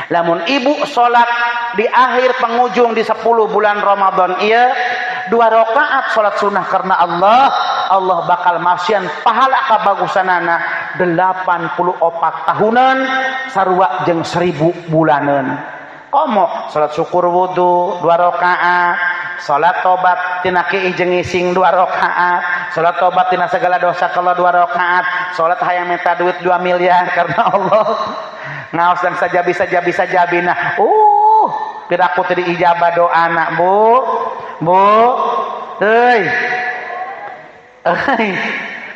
Speaker 1: Lamun ibu salat di akhir penghujung di 10 bulan Ramadan ieu 2 rakaat salat sunnah karena Allah, Allah bakal masian pahala kabagusanana 84 tahunan sarua jeung 1000 bulanan. Komo salat syukur wudu 2 rakaat, salat tobat tina kiih jeung ngising 2 rakaat, salat tobat tina segala dosa kalau 2 rakaat, salat hayang minta duit 2 miliar karena Allah. Ngaos dan sajabi sajabi sajabina. Piraku teu diijabah doana, Bu. Bu, euy. Euy.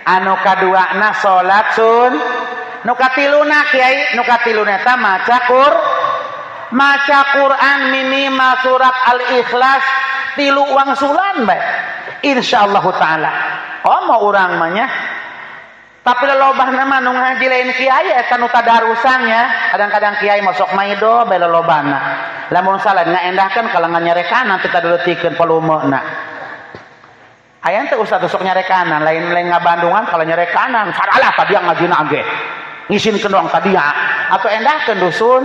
Speaker 1: Anu kaduana salat sun, nu katiluna kiai, nu katiluna eta maca maca Quran minimal surat Al-Ikhlas 3 wangsulan bae. Insyaallah taala. Komo urang mah nya. Tapi lolobahna mah nu ngaji lain kiai eta nu tadarusan nya. Kadang-kadang kiai mah sok maido bae lolobahna. Lamun salah ngaendahkeun kalangan nyarekanan teu tadeutikeun volumena. Aya teh ustaz sok nyarekanan, lain-lain ngabandungan kalau nyarekanan, saralah tadi yang ngajina ge. Ngisinkeun doang tadi ya. Atau endahkeun dusun.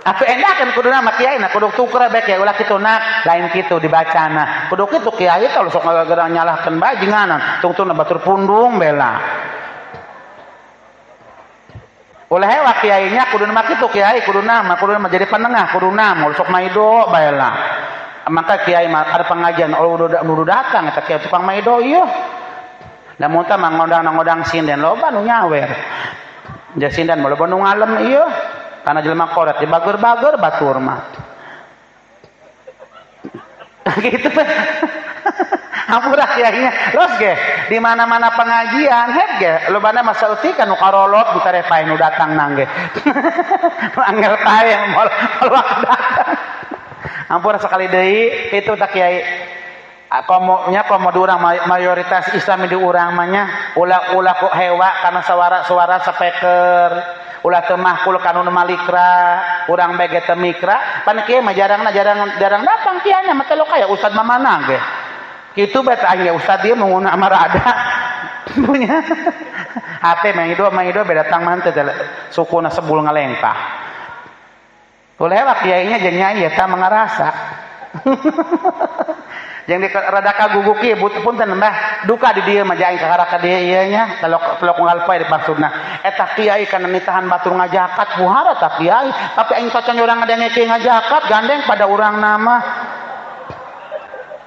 Speaker 1: Aku endahkeun kuduna mah kiai na kudu tuker bae kiai ulah kitu nak lain kitu dibacana. Kudu kitu kiai teh sok gara-gara nyalahkeun bae jinganan, tungtungna batur pundung bela. Ulah hewa kiainya kuduna mah kitu kiai kuduna mah jadi penengah kuduna mah sok maido bae lah. Maka kiai mah ada pengajian udah datang eta kiai tukang maido ieu. Lamun teh mah ngondang-ngondang sinden loba nu nyawer. Ja sinden loba nu ngalem ieu. Karena jelema koret dibager-bager batur mah. Gitu. Hampura kiainya. Los ge di mana-mana pengajian het ge lobana masa eutik nu karolot ditarepae nu datang nang ge. Nu angel pae moal datang. Hampura sekali deui kitu tak kiai. Komo nya komo di urang mayoritas Islam di urang mah nya ulah-ulah kok hewa karena suara-suara speaker. Ulah teu mahkul kanun malikra, urang bae ge teu mikra, pan kieu mah jarang datang kieu nya mah teh kaya ustad mamana ge. Kitu bae teh aya ustad ieu menguna marada. Punya HP mah ido beda datang mah teh sukuna sebul ngalengkah. Ulah hewa kiainya jeung nyai eta mangarasa. Jeung di rada kaguguk ieu punten mbah duka di dieu mah aing kakara ka dieu ieu nya telok telok ngalpoe di maksudna eta kiai kana nitahan batur ngajakat buhara ta kiai tapi aing tacan urang ngadenge kiai ngajakat gandeng pada urang nama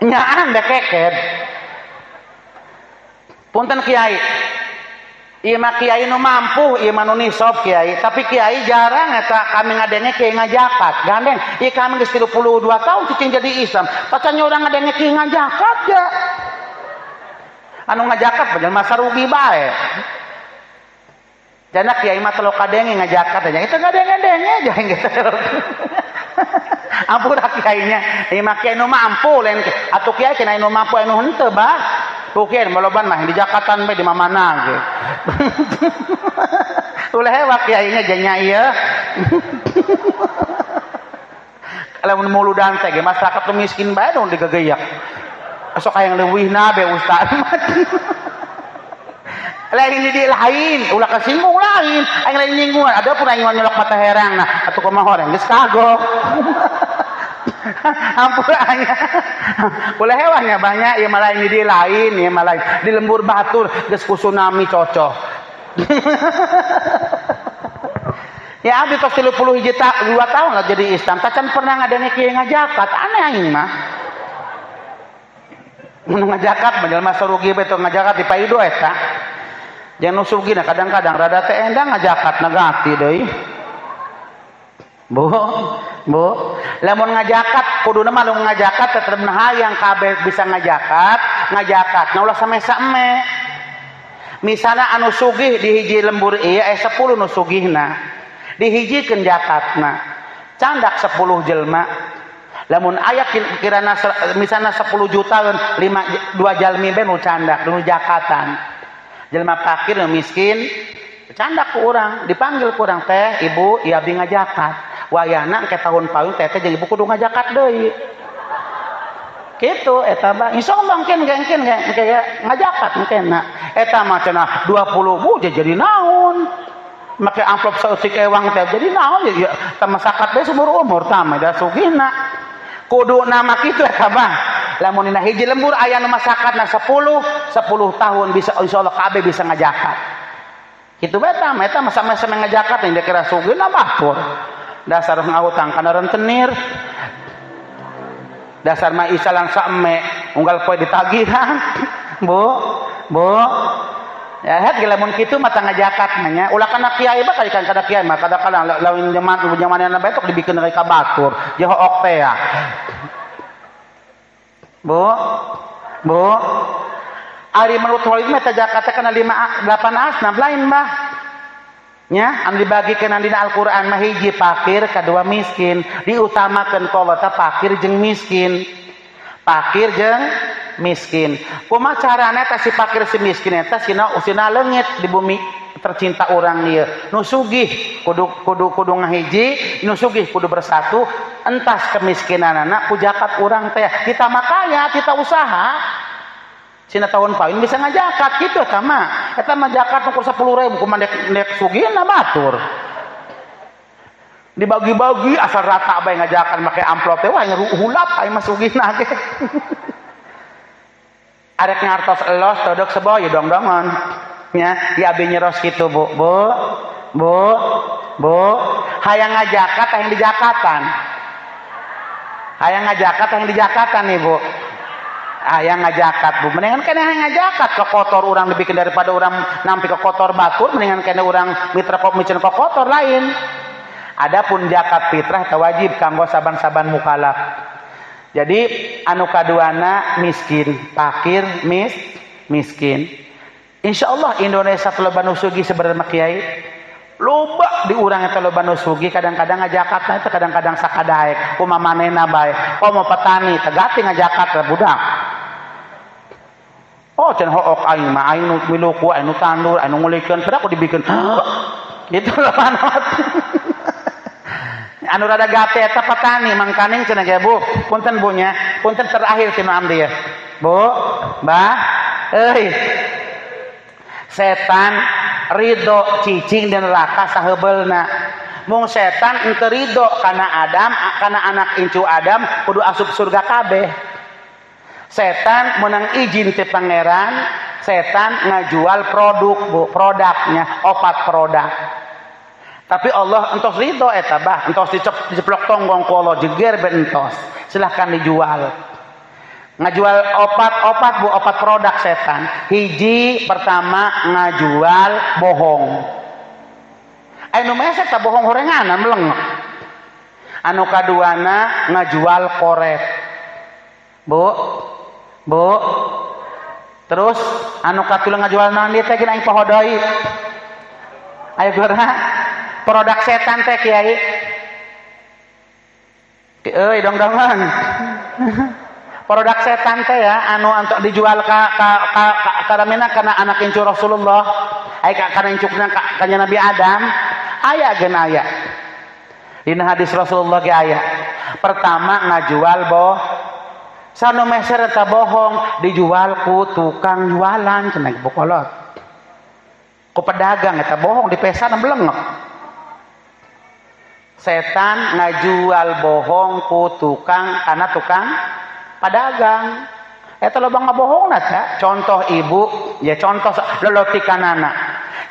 Speaker 1: nyaan dekeket punten kiai ieu mah kiai nu mampu ieu mah nu nisab kiai tapi kiai jarang eta kami ngadenge kiai ngajakat gandeng ieu kami geus 32 tahun cicing jadi Islam pacan urang ngadenge kiai ngajakat ya anu ngajakat mah jelema sarugi bae Cenah kiai mah telo kadenge ngajakat aja. Itu ngadenge-denge aja gitu. Ampun kiainya. Ieu mah kiai nu mampu lain atuh kiai cenah nu mampu anu henteu bah. Ku kiai maloban mah di jakatan bae di mamana ge. Ulah hewa kiainya janya ieu. Lamun muludan teh ge masyarakat nu miskin bae dong digegeyak. Sok hayang leuwihna be ustaz. Lain di lain, ulah kasinggung lain, aing lain nyinggungan, ada pun aing nyolok mata herang nah, atuh kumaha horeng geus kagok. Ampun aing. Ulah hewahnya banyak ieu mah lain di lain, ieu mah lain di lembur batur geus ku tsunami cocok. Ya abdi tos 32 tahun lah jadi Islam, tacan pernah ngadenge kieu ngajakat, aneh aing mah. Mun ngajakat mah jelema sarugi bae teu ngajakat di paido eta. Jangan nu sugihna kadang-kadang rada teh endang ngajakat nagati deui. Bu, bu, lamun ngajakat kuduna mah nu ngajakat tetep hayang kabeh bisa ngajakat, ngajakat. Nah ulah samesa-eme. Misalna anu sugih di hiji lembur ieu 10 nu sugihna. Dihijikeun jakatna. Candak 10 jelema. Lamun aya kirana misalna 10 juta 5 2 jalmi bae nu candak nu jakatan. Jelema fakir nu miskin candak ku urang, dipanggil ku urang teh ibu ieu abdi ngajakat. Wayahna engke tahun paun teh teh jeung ibu kudu ngajakat deui. Kitu eta mah insyaallah engke engke ngajakat engkena. Eta mah cenah 20 bu jadi naon? Make amplop saeutik ewang teh jadi naon ya teh masakat bae seumur umur tah mah da sugihna. Kudu nama kitu eta mah. Lamun dina hiji lembur aya nu masakatna 10 tahun bisa insyaallah kabeh bisa ngajakat. Kitu bae tah eta masa-masa ngajakat yang dikira sugihna batur. Dasar ngahutang kana rentenir. Dasar mah isalan saeme unggal poe ditagihan. Bu, bu. Ya het lamun kitu mah ngajakat mah nya. Ulah kana kiai mah kali kan kana kiai mah kadang-kadang lamun zaman zamanna bae tok dibikeun ka batur. Jeung hook teh ya. Bu, bu. Ari menurut Khalid mah zakatna kana 5 8 asnaf lain mah. Nya anu dibagikeun dina Al-Qur'an mah hiji fakir, kadua miskin. Diutamakeun ku Allah fakir jeung miskin. Fakir jeung miskin. Kumaha carana eta si fakir si miskin eta sina usina leungit di bumi tercinta urang ieu. Nu sugih kudu kudu kudu ngahiji, nu sugih kudu bersatu, entas kemiskinanana ku zakat urang teh. Kita mah kaya, kita usaha. Sina tahun paun bisa ngajakat kitu eta mah. Eta mah zakat ukur 10.000 kumaha dek sugihna batur. Dibagi-bagi asal rata bae ngajakan make amplop teh wah hulap aing mah sugihna ge. Arek ngartos elos todok seboy dong-dongon. Nya ya abi nyeros kitu Bu. Bu, Bu, Bu, hayang ngajakat hayang dijakatan. Hayang ngajakat hayang dijakatan nih Bu. Hayang ngajakat Bu, mendingan kene hayang ngajakat ke kotor urang dibikin daripada urang nampi ke kotor batur, mendingan kene urang mitra kok micen ke kotor lain. Adapun zakat fitrah wajib kanggo saban-saban mukalaf. Jadi anu kaduana miskin, fakir, miskin. Insyaallah Indonesia loba nu sugih sebenarnya kiai. Loba di urang eta loba nu sugih kadang-kadang ngajakatna eta kadang-kadang sakadaek, kumaha manehna bae. Komo petani tegati ngajakat budak. Oh cenah hook aing mah aing nu miluku, aing nu tandur, aing nu ngulikeun, padahal aku dibikeun. Gitu lah manot. Anu rada gate eta petani mangkaning cenah ge Bu, punten Bu nya, punten terakhir tina amdi ya. Bu, Mbah, euy. Setan ridho cicing di neraka saheubelna. Mung setan henteu ridho kana Adam, kana anak incu Adam kudu asup surga kabeh. Setan menang izin ti pangeran, setan ngajual produk Bu, produknya opat produk. Tapi Allah entos ridho eta bah, entos diceplok tonggong ku Allah jeger ben entos. Silahkan dijual. Ngajual opat-opat Bu, opat produk setan. Hiji pertama ngajual bohong. Anu mesek ta bohong horenganan melengek. Anu kaduana ngajual korek. Bu, Bu. Terus anu katilu ngajual naon ieu teh aing poho deui. Ayo geura. Produk setan teh kiai. Euy dong-dongan. Produk setan teh ya anu antok dijual ka karamena kana anak incu Rasulullah. Ai kana incukna ka Nabi Adam. Aya geun aya. Dina hadis Rasulullah ge aya. Pertama ngajual boh sanu meser eta bohong dijual ku tukang jualan cenah bokolot. Ku pedagang eta bohong dipesan belengek. Setan ngajual bohong ku tukang karena tukang pedagang. Eta loba ngabohongna teh. Contoh ibu, ya contoh lolotikanana.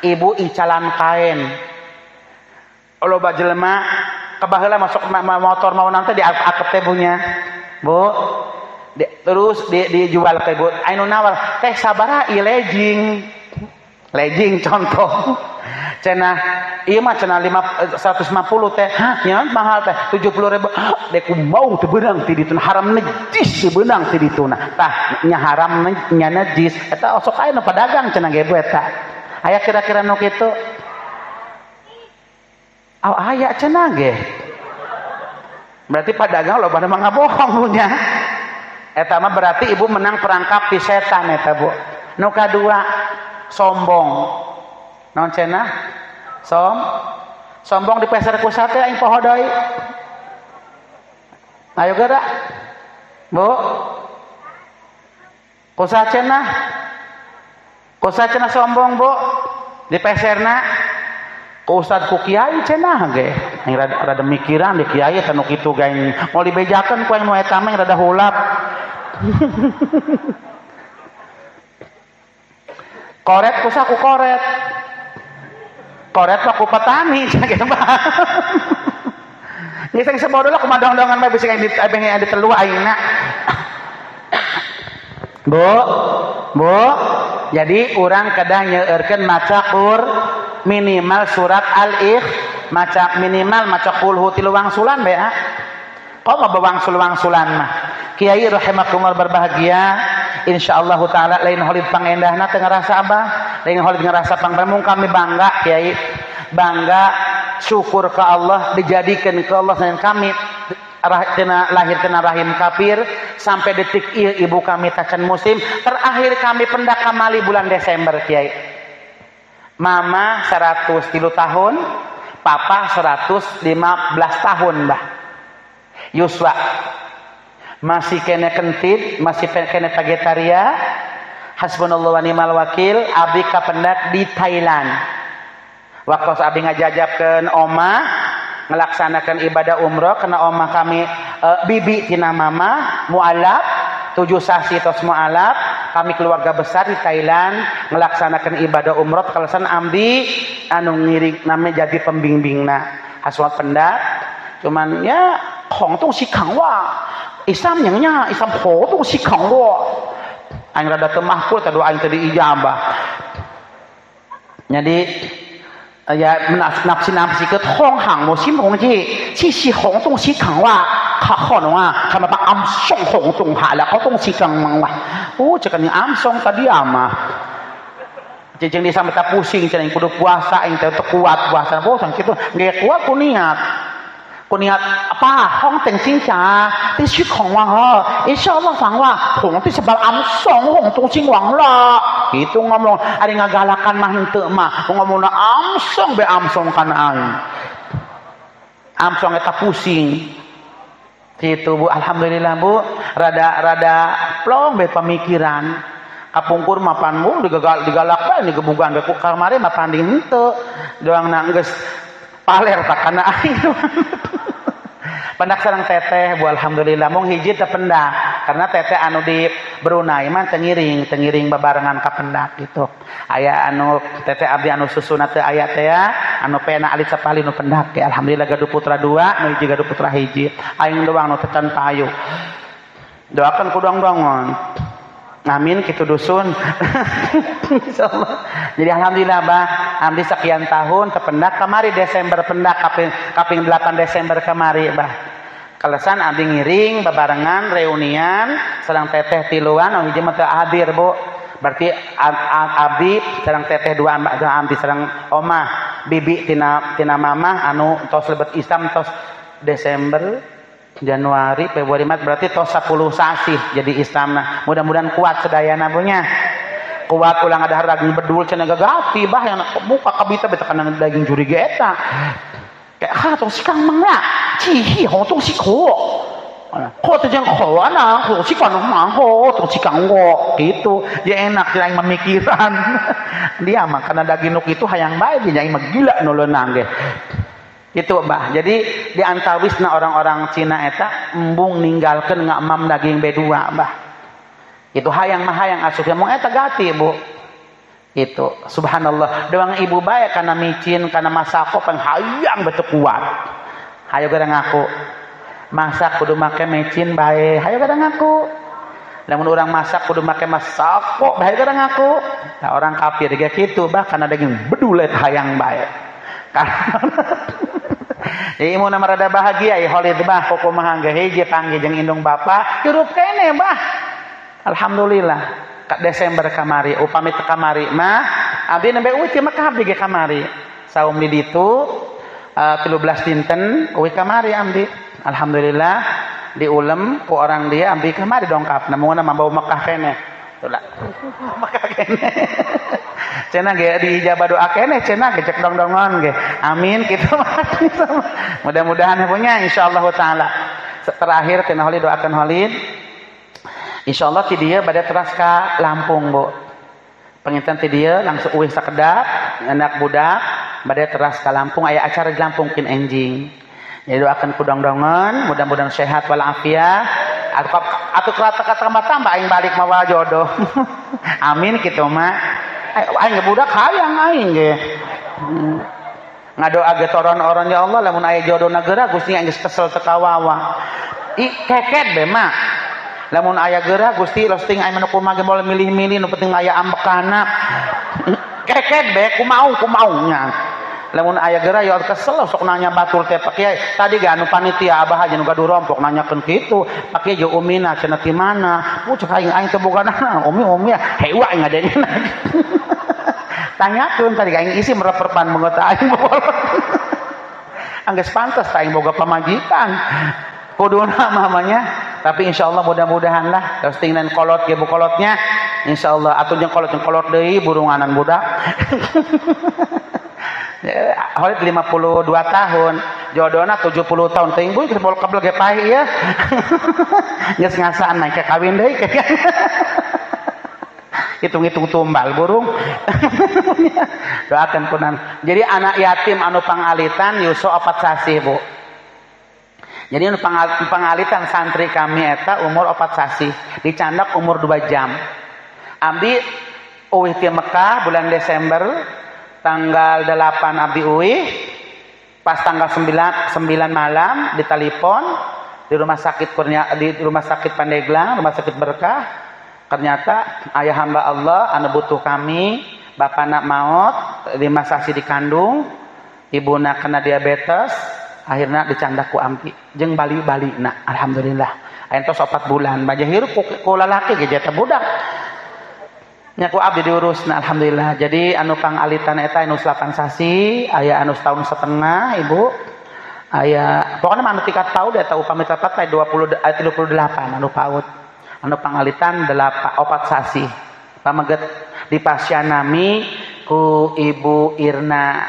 Speaker 1: Ibu icalan kain. Loba jelema kabaheula masuk motor mau nanti diakep teh bunya. Bu, terus dijual ke ibu. Anu nawar teh sabaraha ieu legging. Legging contoh. Cenah ieu mah cenah 150 teh. Hah, nya mahal teh 70.000. Dek mau teu beunang ti dituna haram najis beunang ti dituna. Tah nya haram nya najis. Eta osok aya nu pedagang cenah ge bu eta. Aya kira-kira nu kitu. Oh, aya cenah ge. Berarti pedagang loba mah ngabohong punya. Eta mah berarti ibu menang perangkap ti setan eta bu. Nu kadua sombong. Naon cenah? Sombong dipeser ku sate aing poho deui. Ayo geura. Bu. Kusaha cenah? Kusaha cenah sombong, Bu? Dipeserna ku ustad ku kiai cenah ge. Aing rada mikiran di kiai teh nu kitu ge moal dibejakeun ku aing nu eta mah rada hulap. Koret kusaha ku koret. Koret mah ku petani cenah ge mah. Geus sing sabodo lah kumaha dong-dongan mah bisi aing di telu aingna. Bu, Bu, jadi urang kedah nyeueurkeun maca Qur minimal surat Al-Ikh, maca minimal maca qulhu tilu wangsulan bae. Komo bawangsul-wangsulan mah. Kiai rahimakumullah berbahagia, insyaallah taala lain holid pangendahna teu ngarasa abah, lain holid ngarasa pangpamung kami bangga kiai. Bangga syukur ke Allah dijadikan ke Allah dan kami lahir kena rahim kafir sampai detik ieu ibu kami tacan musim terakhir kami pendak kamali bulan Desember kiai. Mama 103 tahun, papa 115 tahun bah. Yuswa masih kene kentit, masih kene pagetaria. Hasbunallahu wa ni'mal wakil, abdi kapendak di Thailand. Waktu abdi ngajajabkeun oma melaksanakan ibadah umroh karena oma kami bibi tina mama mualaf 7 sasi tos mualaf, kami keluarga besar di Thailand melaksanakan ibadah umroh kalesan abdi anu ngiring namanya jadi pembimbingna haswat pendak cuman ya hong tung si kang wa isam nyangnya isam ho tung si kang wa aing rada teu mahkul teh doa aing teh diijabah. Jadi ya nafsi-nafsi ke hong hang mo sim hong ji chi si hong tung si kang wa kha khon wa kha ma ba am song hong tung ha la ko tung si kang mang wa oh cekan ni am song tadi ama cicing di sampe ta pusing cenah kudu puasa aing teh kuat puasa bosan kitu ge kuat ku niat apa hong teng cing cha ti si kong wa ho insyaallah fang wa hong ti sebab am song hong tung cing wang la itu ngomong ada ngagalakan mah henteu mah ngomongna amsong be amsong kana aing amsong eta pusing kitu Bu. Alhamdulillah Bu, rada plong be pamikiran kapungkur mapan mu digagal digalak bae digebugan be ku kamari mah panding henteu doangna geus paler tak kana aing. Pendak sareng teteh Bu, alhamdulillah mung hiji teu pendak karena teteh anu di Brunei mah teu ngiring babarengan ka pendak gitu. Aya anu teteh abdi anu susuna teu aya teh ya, anu pena alit sapali nu pendak ge alhamdulillah gaduh putra 2, nu hiji gaduh putra hiji. Aing doang nu teu can payu. Doakan ku dong-dongon. Amin kitu dusun. Insyaallah. Jadi alhamdulillah bah, abdi sekian tahun tependak kamari Desember pendak kaping 8 Desember kamari bah. Kalesan abdi ngiring babarengan reunian sareng teteh tiluan oh hiji mah teu hadir Bu. Berarti abdi sareng teteh 2 abdi sareng omah. bibi tina mamah anu tos lebet Islam tos Desember, Januari, Februari, Maret berarti tos 10 sasih jadi Islamna. Mudah-mudahan kuat sedayana punya. Kuat ulang ada daging bedul cenah gagati bah yang muka kabita beta kana daging juriga eta. Kayak ha tong sikang mangla, cihi ho tong siko. Ko teh jeung ko ana, ko sikang mah ho tong sikang wo gitu. Dia enak dia yang memikiran. Dia mah karena daging nuk itu hayang bae dia yang mah gila nu leunang ge. Itu bah. Jadi di antawisna orang-orang Cina eta embung ninggalkeun ngamam daging B2 bah. Itu hayang mah hayang asup yang mau eta gati bu. Itu subhanallah doang ibu bae kana micin kana masako penghayang betul kuat. Hayo gara ngaku. Masak kudu make micin bae, hayo gara ngaku. Lamun urang masak kudu make masako bae gara ngaku. Nah orang kafir ge kitu bah kana daging bedulet hayang bae. Jadi mun rada bahagia ya Khalid bah kumaha ge hiji panggih jeung indung bapa hirup kene bah. Alhamdulillah ka Desember kamari upami teu kamari mah abdi nembe eueuh ti Mekah abdi ge kamari saum di ditu 13 dinten eueuh kamari abdi alhamdulillah diulem ku orang dia abdi kamari dongkap namun mah bau Mekah kene itulah Mekah kene cenah ge diijabah doa kene cenah ge cek dong-dongon ge amin kitu mudah-mudahan punya insyaallah taala terakhir cenah Khalid doakan Khalid insyaallah ti dieu bade teras ka Lampung bu penginten ti dieu langsung uih sakedap anak budak bade teras ka Lampung aya acara di Lampung kin enjing jadi doakan ku dong-dongan mudah-mudahan sehat walafiat atuh kata-kata tambah aing balik mawa jodoh amin kitu mah aing budak hayang aing ge ngadoa ge toron-oron ya Allah lamun aya jodohna geura Gusti aing geus kesel teu kawawa i keket be mah lamun aya geura Gusti losting aing mah kumaha ge moal milih-milih nu penting aya ambekana keket be kumau kumaunya lamun aya geura ya kesel sok nanya batur teh Pak Kiai tadi ge anu panitia abah aja nu gaduh rompok nanyakeun kitu Pak Kiai jeung umina cenah ti mana ku cek aing aing teh boga naon umi hewa aing ngadengeun tanyakeun tadi aing isi mereperpan mengota aing bobolot anggeus pantes aing boga pamajikan kuduna mamanya tapi insyaallah mudah-mudahan lah terus tingnan kolot ge bu kolotnya insyaallah atuh jeung kolot deui burunganan budak Khalid 52 tahun jodohna 70 tahun teuing bu geus bol kabel ge paeh ieu geus ngasaan naik kawin deui hitung-hitung tumbal burung doakan punan jadi anak yatim anu pangalitan yusuf 4 sasih bu jadi anu pangalitan santri kami eta umur 4 sasih dicandak umur 2 jam abdi uih ti Mekah bulan Desember tanggal 8 abdi uih pas tanggal 9 malam ditelepon di rumah sakit Kurnia, di rumah sakit Pandeglang, rumah sakit Berkah ternyata ayah hamba Allah anu butuh kami bapana maot 5 sasi dikandung ibuna kena diabetes akhirnya dicandak ku ampi jeung bali-bali na alhamdulillah aya tos 4 bulan baja hirup ku lalaki ge jeta budak nya ku abdi diurus na alhamdulillah jadi anu pangalitan eta anu 8 sasi aya anu setahun setengah ibu aya pokoknya mah anu tingkat PAUD eta upami tepat 20 38 anu PAUD anu pangalitan 8 4 sasi pameget di pasyanami ku Ibu Irna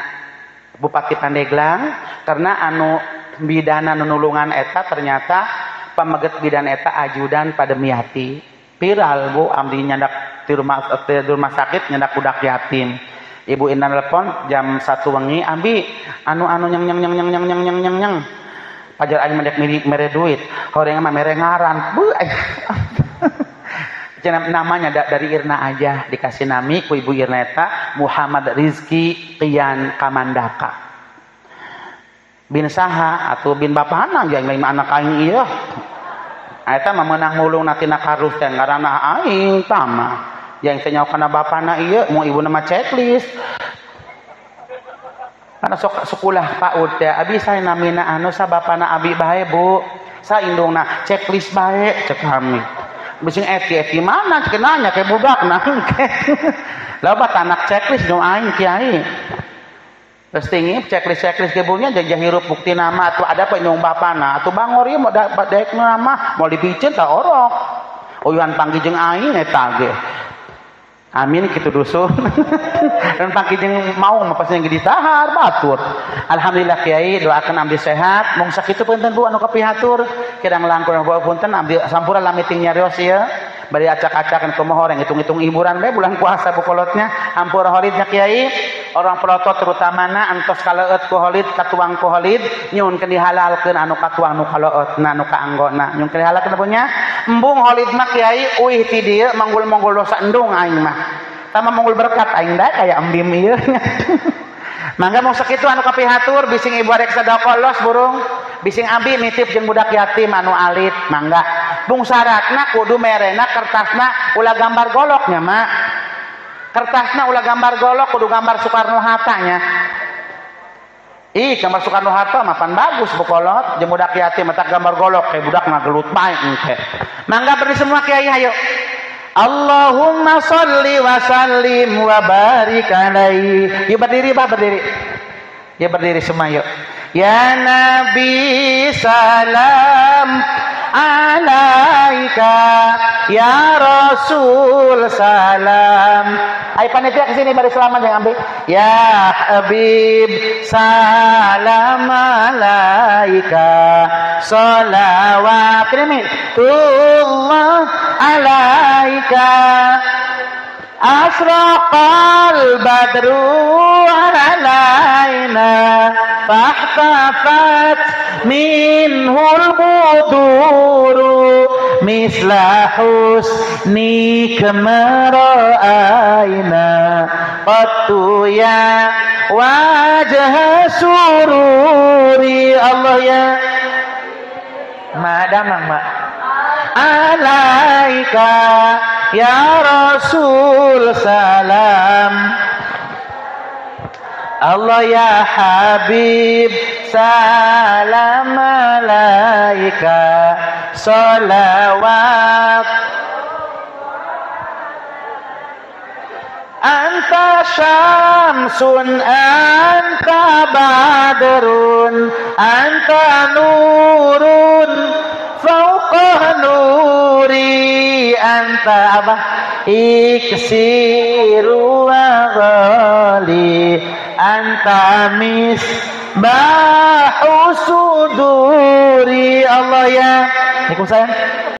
Speaker 1: Bupati Pandeglang karena anu bidana nunulungan eta ternyata pameget bidan eta ajudan Pademiati viral bu abdi nyandak di rumah sakit nyandak budak yatim Ibu Irna telepon jam 1 wengi ambi anu anu nyang nyang nyang nyang nyang nyang nyang nyang nyang pajar aing mendek mere duit horeng mah mere ngaran bu namanya dari Irna aja dikasih nami ku Ibu Irna eta Muhammad Rizki Kian Kamandaka bin saha atau bin bapana yang lain anak aing ieu eta mah meunang mulung tina karus teh ngaranna aing tama yang teh nyaho kana bapana ieu mau ibuna mah checklist karena sok sekolah PAUD teh abi saya namina anu sa bapana abi bae bu sa indungna checklist bae cek kami bising eti mana cek nanya kayak budak nah loba anak checklist nu aing kiai Terus tinggi checklist-checklist gebunya jajah hirup bukti nama atau ada apa nyong bapana atau bangor ieu mau daek nama mau dipiceun ta orok. Uyuhan panggih jeung aing eta ge. Amin kitu dusun. Dan panggih jeung maung mah pasti yang ditahar batur. Alhamdulillah kiai doakan abdi sehat. Mung sakitu punten Bu anu kapihatur. Kirang langkung punten abdi sampura lami ting nyarios ieu. Bari acak-acakan kumaha orang hitung-hitung hiburan bae bulan puasa bukolotnya hampura holidnya kiai. Orang pelotot terutamana antos kaleut ku holid katuang ku holid nyuhunkeun dihalalkeun anu katuang nu kaleutna nu kaanggona nyuhunkeun dihalalkeun punya embung holid mah kiai uih ti dieu manggul-manggul dosa endung aing mah tama manggul berkat aing da kaya embim ieu. Mangga mung sakitu anu kapihatur bising ibu arek sedekah los burung bising abi nitip jeung budak yatim anu alit mangga bung syaratna kudu merena kertasna ulah gambar goloknya mak. Kertasna ulah gambar golok kudu gambar Soekarno Hatta nya. Ih gambar Soekarno Hatta mah pan bagus bukolot jeung budak yatim mata gambar golok kayak budak ngagelut bae engke. Mangga beri semua kiai hayo. Allahumma sholli wa sallim wa barik alaihi. Yuk berdiri Pak, berdiri. Ya berdiri semua yuk. Ya Nabi salam alaika ya Rasul salam. Ayo panitia kesini bari selamat jangan ambil. Ya Habib salam alaika salawat tullah alaika asraqal badru alaina fahtafat minhul buduru misla husni kama ra'ayna qattu ya wajah sururi. Allah ya madamang mak alaika ya Rasul salam. Allah ya Habib salam alaika salawat. Anta syamsun anta badrun anta nurun fauqa nuri anta apa iksiru wa ghali anta misbahu suduri. Allah ya. Waalaikumsalam.